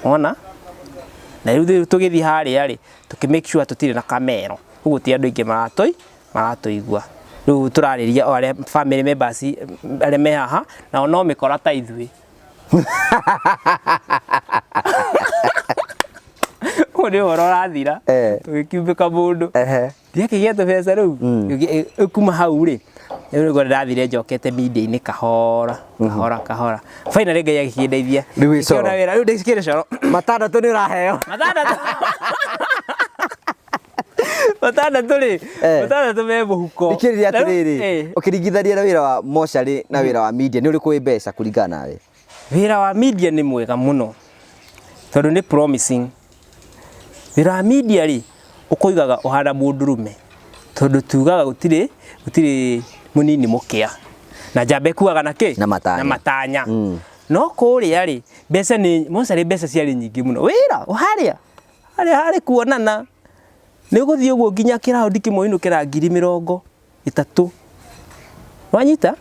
Wona? Na rĩu tũgĩthiĩ harĩa rĩ, tũkĩ make sure tũtirĩ na kamero. Ũguo ti andũ aingĩ maratũigua. Rĩu tũrarĩria o arĩa family members arĩa me haha, nao no mĩkora ta ithuĩ. Ũyũ nĩ ũhoro ũrathira. Tũgĩkiumbĩka mũndũ. Ndiakĩgĩa tũbeca rĩu. Rĩu kuma hau rĩ, rĩu nĩguo ndĩrathire njokete media-inĩ kahora, kahora, kahora. Finally Ngai agĩkĩndeithia. Rĩu wĩ coro. Ngĩkĩona wĩra, rĩu ndĩkĩrĩ coro. Matandatũ nĩ ũraheo. Matandatũ. Matandatũ rĩ, matandatũ me mũhuko. Thikĩrĩria atĩrĩrĩ, ũkĩringithania na wĩra wa mocarĩ na wĩra wa media, nĩ ũrĩkũ wĩ mbeca kũringana nawe? Wĩra wa media nĩ mwega mũno tondũ nĩ promising. Wĩra wa media rĩ, ũkũigaga ũhana mũndũrũme tondũ tugaga gũtirĩ gũtirĩ mũnini mũkĩa na njamba ĩkuaga na kĩ? Na matanya. Na matanya. No kũrĩa rĩ, mbeca nĩ mocarĩ mbeca ciarĩ nyingĩ mũno. Wĩra harĩa harĩa harĩ kuonana nĩ ũgũthiĩ ũguo nginya kĩraũndi kĩmwe ũinũkĩra 30,000. Wanyita?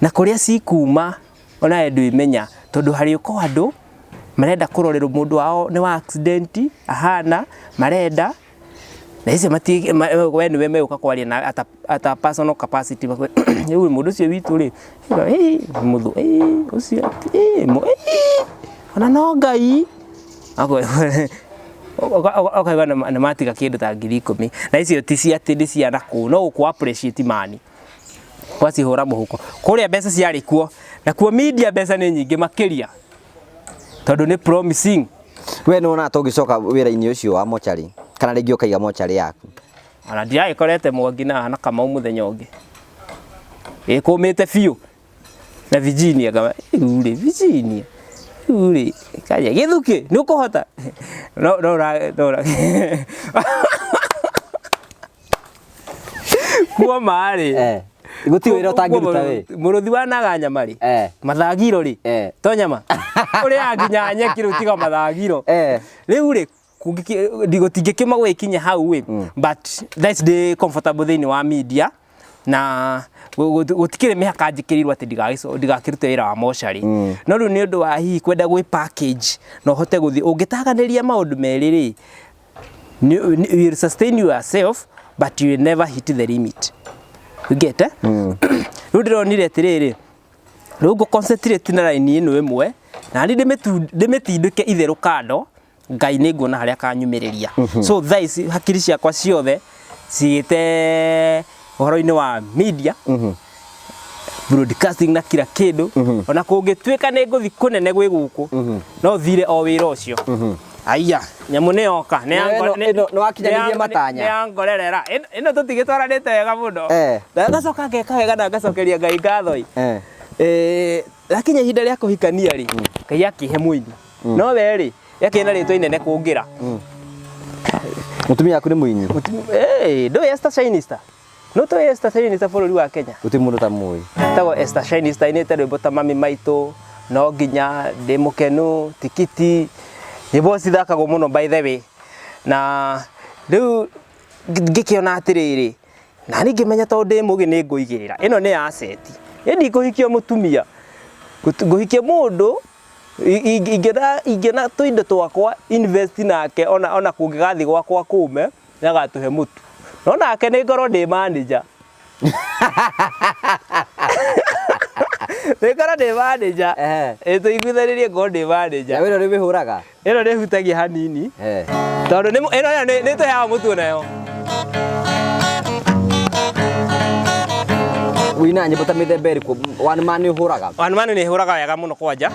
Na kũrĩa cikuma onawe ndwĩmenya tondũ harĩũka o andũ marenda kũrorerwo mũndũ wao nĩ wa accident ahana marenda na icio we nĩwe megũka kwaria na at a personal capacity rĩu mũndũ ũcio witũ rĩ mũthũ ũcio ona no Ngai ũkaigua nĩ matiga kĩndũ ta 10,000 na icio ti cia atĩ nĩ cia nakũu no gũkũ appreciate mani wacihũra mũhuko. Kũrĩa mbeca ciarĩ kuo nakuo media mbeca nĩ nyingĩ makĩria tondũ nĩ promising. We nĩ wonaga ta ũngĩcoka wĩra-inĩ ũcio wa mocarĩ kana rĩngĩ ũkaiga mocarĩ yaku? Ona ndiragĩkorete Mwangi na Kamau mũthenya ũngĩ ĩkũmĩte biũ na Virginia ngama rĩu rĩ Virginia rĩu rĩ kaja gĩthukĩ nĩ ũkũhota no no no kuoma rĩ Gũtirĩ wĩra ũtangĩruta we. Mũrũthi wanaga nyama rĩ mathagiro rĩ to nyama ũrĩaga nginya nyeki rĩu tiga mathagiro rĩu rĩ gũtingĩkĩma gwĩkinya hau ĩ but that's the comfortable thĩinĩ wa media na gũtikĩrĩ mĩhaka njĩkĩrĩirwo atĩ ndigakĩrute wĩra wa mocarĩ no rĩu nĩ ũndũ wa hihi kwenda gwĩ package na ũhote gũthiĩ ũngĩtaganĩria maũndũ merĩ rĩ you will sustain yourself but you will never hit the limit. You get eh? Rĩu ndĩronire atĩrĩrĩ, rĩu ngũ concentrate na line ĩno ĩmwe na niĩ ndĩmĩtindĩke itherũ kando Ngai nĩ nguona harĩa akanyumĩrĩria. So thaa ici hakiri ciakwa ciothe cigĩte ũhoro-inĩ wa media broadcasting na kila kĩndũ ona kũngĩtuĩka nĩ ngũthi kũnene gwĩ gũkũ no thire o wĩra ũcio. Aya, nyamũ nĩ yoka. Nĩ Na ĩno nĩ wakinyanĩirie matanya. Nĩ yangorerera. Ĩno tũtigĩtwaranĩte wega mũno. Na ngacoka ngeka wega na ngacokeria Ngai ngatho ĩ. Rakinya ihinda rĩa kũhikania rĩ, Ngai akĩhe mũini. No we rĩ, yakĩrĩ na rĩtwa inene kũngĩra. Mũtumia waku nĩ mũini? Ndũĩ Esther Shinista? No tũĩ Esther Shinista bũrũri wa Kenya? Gũtirĩ mũndũ ũtamũĩ. Etagwo Esther Shinista ainĩte rwĩmbo ta Mami Maitũ, No Nginya, Ndĩ Mũkenu, Tikiti, nyĩmbo cithakagwo mũno by the way. Na rĩu ngĩkĩona atĩrĩrĩ, na niĩ ngĩmenya tondũ ndĩ mũgĩ nĩ ngũigĩrĩra. Ĩno nĩ asset. Niĩ ndikũhikia mũtumia, ngũhikia mũndũ ingĩona tũindo twakwa invest nake ona kũngĩgathiĩ gwakwa kũme, nĩ agatũhe mũtu. No nake nĩ ngorwo ndĩ manager. Nĩ ngorwo ndĩ manager. Ĩ tũiguithanĩrie ngorwo ndĩ manager. Na wĩra ũrĩa wĩhũraga? Ĩno nĩ hutagia hanini. Tondũ nĩ ĩno ĩno nĩ tũheaga mũtu nayo. Wĩinaga nyĩmbo ta mĩthemba ĩrĩkũ? One man nĩ ũhũraga? One man nĩ hũraga wega mũno kwanja.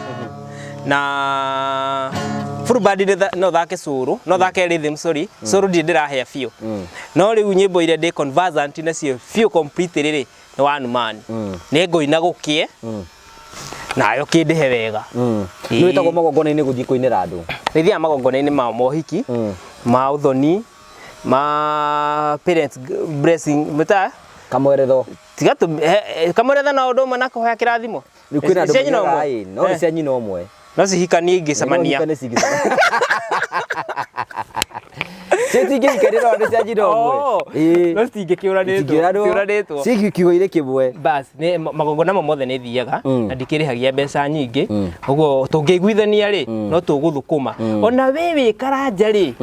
Na full band no thake cũrũ, no thake rhythm sorry. Cũrũ ndirĩ ndĩrahĩa biũ. No rĩu nyĩmbo iria ndĩ conversant nacio biũ completely rĩ, nĩ one man. Nĩ ngũina gũkĩe. Nayo kĩndĩhe wega. Nĩ wĩtagwo magongona-inĩ gũthiĩ kũinĩra andũ? Nĩ thiaga magongona-inĩ ma mohiki, ma ũthoni, ma parents blessing, mũta? Kamweretho. Tiga tũ, kamweretho no ũndũ ũmwe na kũhoya kĩrathimo. Rĩu kwĩna andũ Cia nyina moigaga ũmwe. ĩ, no nĩ cia nyina ũmwe. No cihikanie ingĩcemania. No hikanie cingĩcemania. Cio itingĩhikanio no nĩ cia nyina ũmwe. Oh, Ĩĩ. no citingĩkĩũranĩtwo. Itingĩũranwo. Ciũranĩtwo. Ci kiugo-inĩ kĩmwe. Bas, nĩ magongona mo mothe nĩ thiaga na ndikĩrĩhagia mbeca nyingĩ ũguo tũngĩiguithania rĩ no tũgũthũkũma ona we wĩ karanja rĩ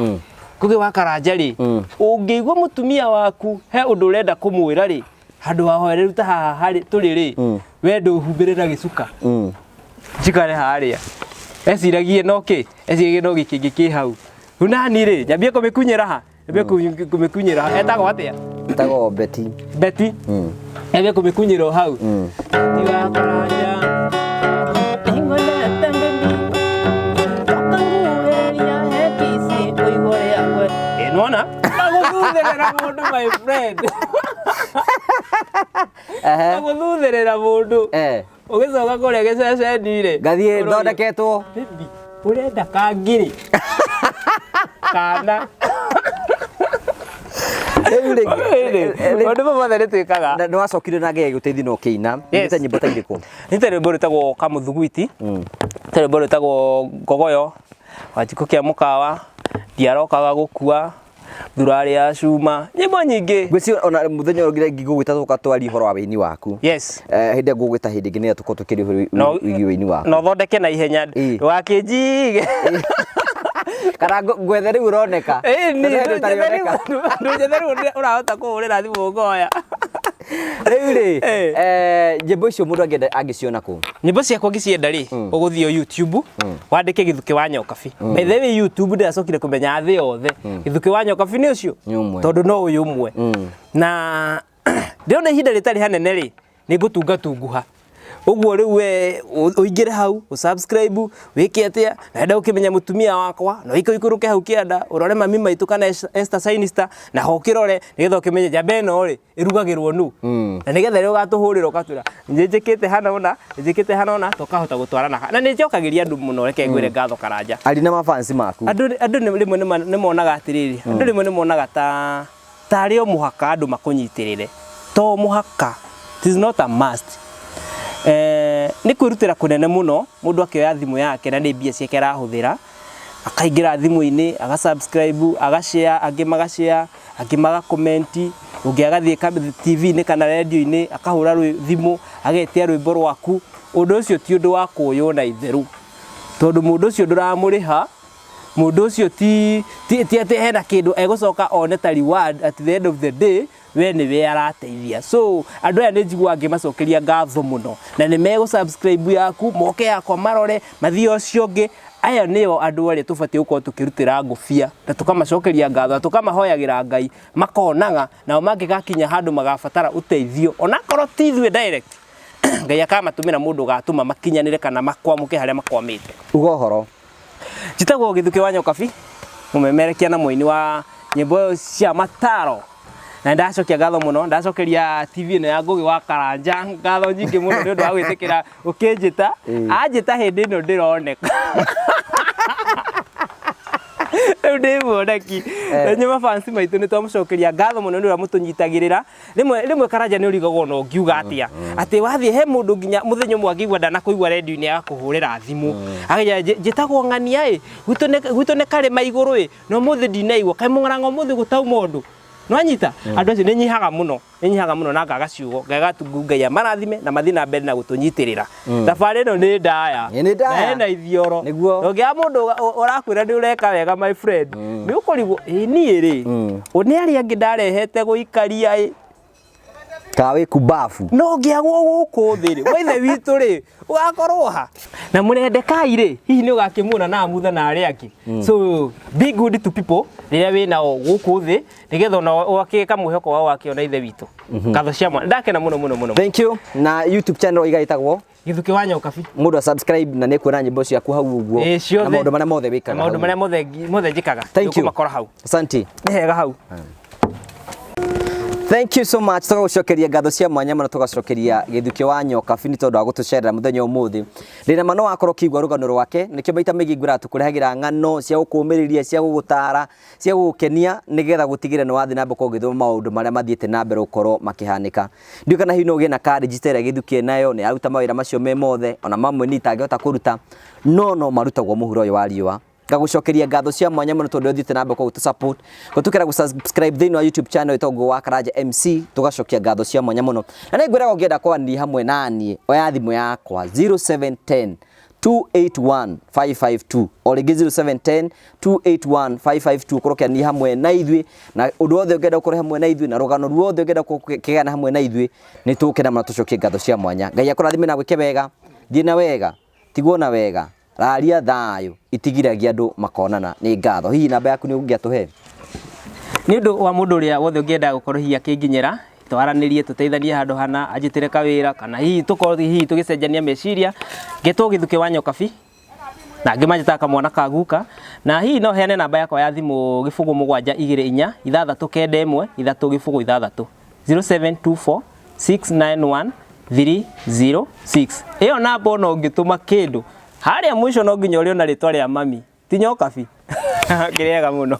Ngũgĩ wa karanja rĩ ũngĩigua mũtumia waku he ũndũ ũrenda kũmwĩra rĩ handũ hahoreru ta haha harĩ tũrĩ rĩ we ndũhumbĩre na gĩcuka njikare harĩa eciragie no kĩ eciragie no gĩkĩngĩ kĩ hau rĩu nani rĩ nyambie kũmĩkunyĩra ha nyambie kũmĩkunyĩra ha etagwo atĩa Etagwo Betty. Betty nyambie kũmĩkunyĩra o hau Betty wa karanja Nĩngwendete baby Toka nguhĩrĩria he kiss ũigua ũrĩa ngwe Ĩ nĩwona Agũthutherera mũndũ my friend Agũthutherera mũndũ Ũgĩcoka kũrĩa gĩceceni rĩ Ngathiĩ thondeketwo. Baby, ũrenda kangiri kana Rĩu rĩ maũndũ mau mothe nĩ twĩkaga. Nĩ wacokire na Ngai agĩgũteithia na ũkĩina. Yes. Nĩ nyĩmbo ta irĩkũ? Nĩ ta rwĩmbo rwĩtagwo Kamũthuguiti, ta rwĩmbo rwĩtagwo Ngogoyo, Wanjikũ kĩa mũkawa, Ndiarokaga gũkua, Thurarĩ ya cuma, nyĩmbo nyingĩ. Ngwĩciria ona mũthenya ũrĩa ngĩgũgwĩta tũka twarie ũhoro wa wĩini waku. Yes. Hĩndĩ ĩrĩa ngũgwĩta hĩndĩ ĩngĩ nĩgetha tũkorwo tũkĩaria ũhoro wĩgiĩ wĩini waku. Na ũthondeke na ihenya ndũgakĩnjige. Kana ngwethe rĩu ũroneka. Ĩni, ndũnjethe rĩu ũrahota kũhũrĩra thimũ ngoya. Rĩu rĩ, nyĩmbo icio mũndũ angĩenda angĩciona kũ? Nyĩmbo ciakwa ngĩcienda rĩ, ũgũthiĩ o YouTube, wandĩke Gĩthukĩ wa Nyokabi. By the way YouTube ndĩracokire kũmenya thĩ yothe. Gĩthukĩ wa Nyokabi nĩ ũcio? Nĩ ũmwe. Tondũ no ũyũ ũmwe. Na ndĩrona ihinda rĩtarĩ hanene rĩ, nĩ ngũtungatunguha. Ũguo rĩu we ũingĩre hau, ũ subscribe, wĩke atĩa, na wenda gũkĩmenya mũtumia wakwa, no ũikũrũke hau kĩanda, ũrore mami maitũ kana Esther Sinister, na ho ũkĩrore, nĩgetha ũkĩmenye njamba ĩno rĩ, ĩrugagĩrwo nũ. Na nĩgetha rĩrĩa ũgatũhũrĩra ũgatwĩra, nĩ njĩkĩte hana ũna, nĩ njĩkĩte hana ũna, tũkahota gũtwarana. Na nĩ njokagĩria andũ mũno, reke ngwĩre ngatho Karanja. Aria na mafans maku. Andũ andũ rĩmwe nĩ monaga atĩrĩrĩ, andũ rĩmwe nĩ monaga ta tarĩ o mũhaka andũ makũnyitĩrĩre. To mũhaka, it is not a must. Nĩ kwĩrutĩra kũnene mũno mũndũ akĩoya thimũ yake na nĩ mbia ciake arahũthĩra, akaingĩra thimũ-inĩ, aga subscribe, aga share, angĩ maga share, angĩ maga comment, ũngĩ agathiĩ TV-inĩ kana radio-inĩ akahũra thimũ agetia rwĩmbo rwaku. Ũndũ ũcio ti ũndũ wa kũywo na itherũ, tondũ mũndũ ũcio ndũramũrĩha, mũndũ ũcio ti ti atĩ hena kĩndũ egũcoka one ta reward at the end of the day, we nĩwe arateithia. So andũ aya nĩ njiguaga ngĩmacokeria ngatho mũno, na nĩ megũ subscribe yaku, moke yakwa marore, mathiĩ ũcio ũngĩ. Aya nĩo andũ arĩa tũbatiĩ gũkorwo tũkĩrutĩra ngũbia na tũkamacokeria ngatho na tũkamahoyagĩra Ngai makonaga, nao mangĩgakinya handũ magabatara ũteithio, onakorwo ti ithuĩ direct, Ngai akamatũmĩra mũndũ ũgatũma makinyanĩre kana makwamũke harĩa makwamĩte. Uga ũhoro. Njĩtagwo Gĩthukĩ wa Nyokabi, mũmemerekia na mũini wa nyĩmbo cia mataro. Na ndacokia ngatho mũno, ndacokeria TV ĩno ya Ngũgĩ wa Karanja ngatho nyingĩ mũno nĩ ũndũ wa gwĩtĩkĩra ũkĩnjĩta. Anjĩta hĩndĩ ĩno ndĩroneka. Rĩu ndĩ muoneki. Na inyuĩ mafansi maitũ nĩ twamũcokeria ngatho mũno nĩ ũrĩa mũtũnyitagĩrĩra. Rĩmwe rĩmwe Karanja nĩ ũrigagwo na ũngiuga atĩa. Atĩ wathiĩ he mũndũ nginya mũthenya ũmwe angĩigua ndanakũigua redio-inĩ agakũhũrĩra thimũ. Akaiga njĩtagwo ng'ania ĩ, gwitũ nĩ karĩma igũrũ ĩ, na ũmũthĩ ndinaigua. Kaĩ mũng'arang'a ũmũthĩ gũtauma ũndũ. Nĩwanyita? Andũ acio nĩ nyihaga mũno. Nĩ nyihaga mũno na ngaga ciugo. Ngaga tu Ngai amarathime na mathiĩ na mbere na gũtũnyitĩrĩra. Thabarĩ ĩno nĩ ndaya. Ĩ, nĩ ndaya. Na ĩna ithioro. Nĩguo. Na ũngĩaga mũndũ ũrakwĩra nĩ ũreka wega my friend. Nĩ ũkũrigwo ĩ niĩ rĩ. Ũ nĩ arĩa angĩ ndarehete gũikaria ĩ. Ka wĩ kumbabu. No ngĩagwo gũkũ thĩ rĩ, wa ithe witũ rĩ, ũgakorwo ha? Na mũrendekai rĩ, hihi nĩ ũgakĩmuona na amutha na arĩa angĩ. So be good to people rĩrĩa wĩ nao gũkũ thĩ, nĩgetha ona ũgakĩka mwĩhoko wao wakĩona ithe witũ. Ngatho cia mwana. Ndakena mũno mũno mũno. Thank you. Na YouTube channel iga ĩtagwo Gĩthukĩ wa Nyokabi. Mũndũ a subscribe na nĩ kuona nyĩmbo ciaku hau ũguo. Ĩĩ, ciothe. Na maũndũ marĩa mothe wĩkaga. Na maũndũ hau. marĩa mothe njĩkaga. Thank you. Nĩũkũmakora hau. Asante. Nĩ hega hau. Thank you so much. Tũgagũcokeria ngatho cia mwanya mũno, tũgacokeria Gĩthukĩ wa Nyokabi nĩ tondũ wa gũtũcerera mũthenya ũmũthĩ. Ndĩna ma no wakorwo ũkĩigua rũgano rwake, nĩkĩo maita maingĩ ngwĩraga tũkũrehagĩra ng'ano cia gũkũmĩrĩria, cia gũgũtara, cia gũgũkenia, nĩgetha gũtigĩrĩra nĩ wathiĩ na mbere gũkorwo ũgĩthoma maũndũ marĩa mathiĩte na mbere gũkorwo makĩhanĩka. Ndiũĩ kana hihi no ũgĩe na courage ta ĩrĩa Gĩthukĩ enayo, nĩ aruta mawĩra macio me mothe, ona mamwe niĩ itangĩhota kũruta, no no marutagwo mũhuro ũyũ wa riũa. Ngagũcokeria ngatho cia mwanya mũno tondũ ũthiĩte na mbere gũtũ support, gũtũkĩra gũ subscribe thĩinĩ wa YouTube channel ĩtagwo Ngũgĩ wa Karanja MC, tũgacokia ngatho cia mwanya mũno. Na nĩ ngwĩraga ũngĩenda kwaranĩria hamwe na niĩ, oya thimũ yakwa 0710 281 552, o rĩngĩ 0710 281 552, ũkorwo ũkĩaranĩria hamwe na ithuĩ, na ũndũ wothe ũngĩenda gũkorwo hamwe na ithuĩ, na rũgano ruothe ũngĩenda gũkĩgayana hamwe na ithuĩ, nĩ tũgũkena mũno tũcokie ngatho cia mwanya. Ngai akũrathime na gwĩke wega, thiĩ na wega, tigwo na wega, raria thayũ, itigiragia andũ makonana. Nĩ ngatho. Hihi namba yaku nĩ ũngĩatũhe? Nĩ ũndũ wa mũndũ ũrĩa wothe ũngĩenda gũkorwo hihi akĩnginyĩra, twaranĩrie, tũteithanie handũ hana, anjĩtĩre kawĩra, kana hihi tũkorwo hihi tũgĩcenjania meciria, ngetwo Gĩthukĩ wa Nyokabi, na angĩ manjĩtaga kamwana ka guka, na hihi no heane namba yakwa ya thimũ 0 7 2 4 6 9 1 3 0 6 0724 691 306. Ĩyo namba ona ũngĩtũma kĩndũ harĩa mũico no nginya ũrĩona rĩtwa rĩa mami, ti Nyokabi. Kĩrĩega mũno.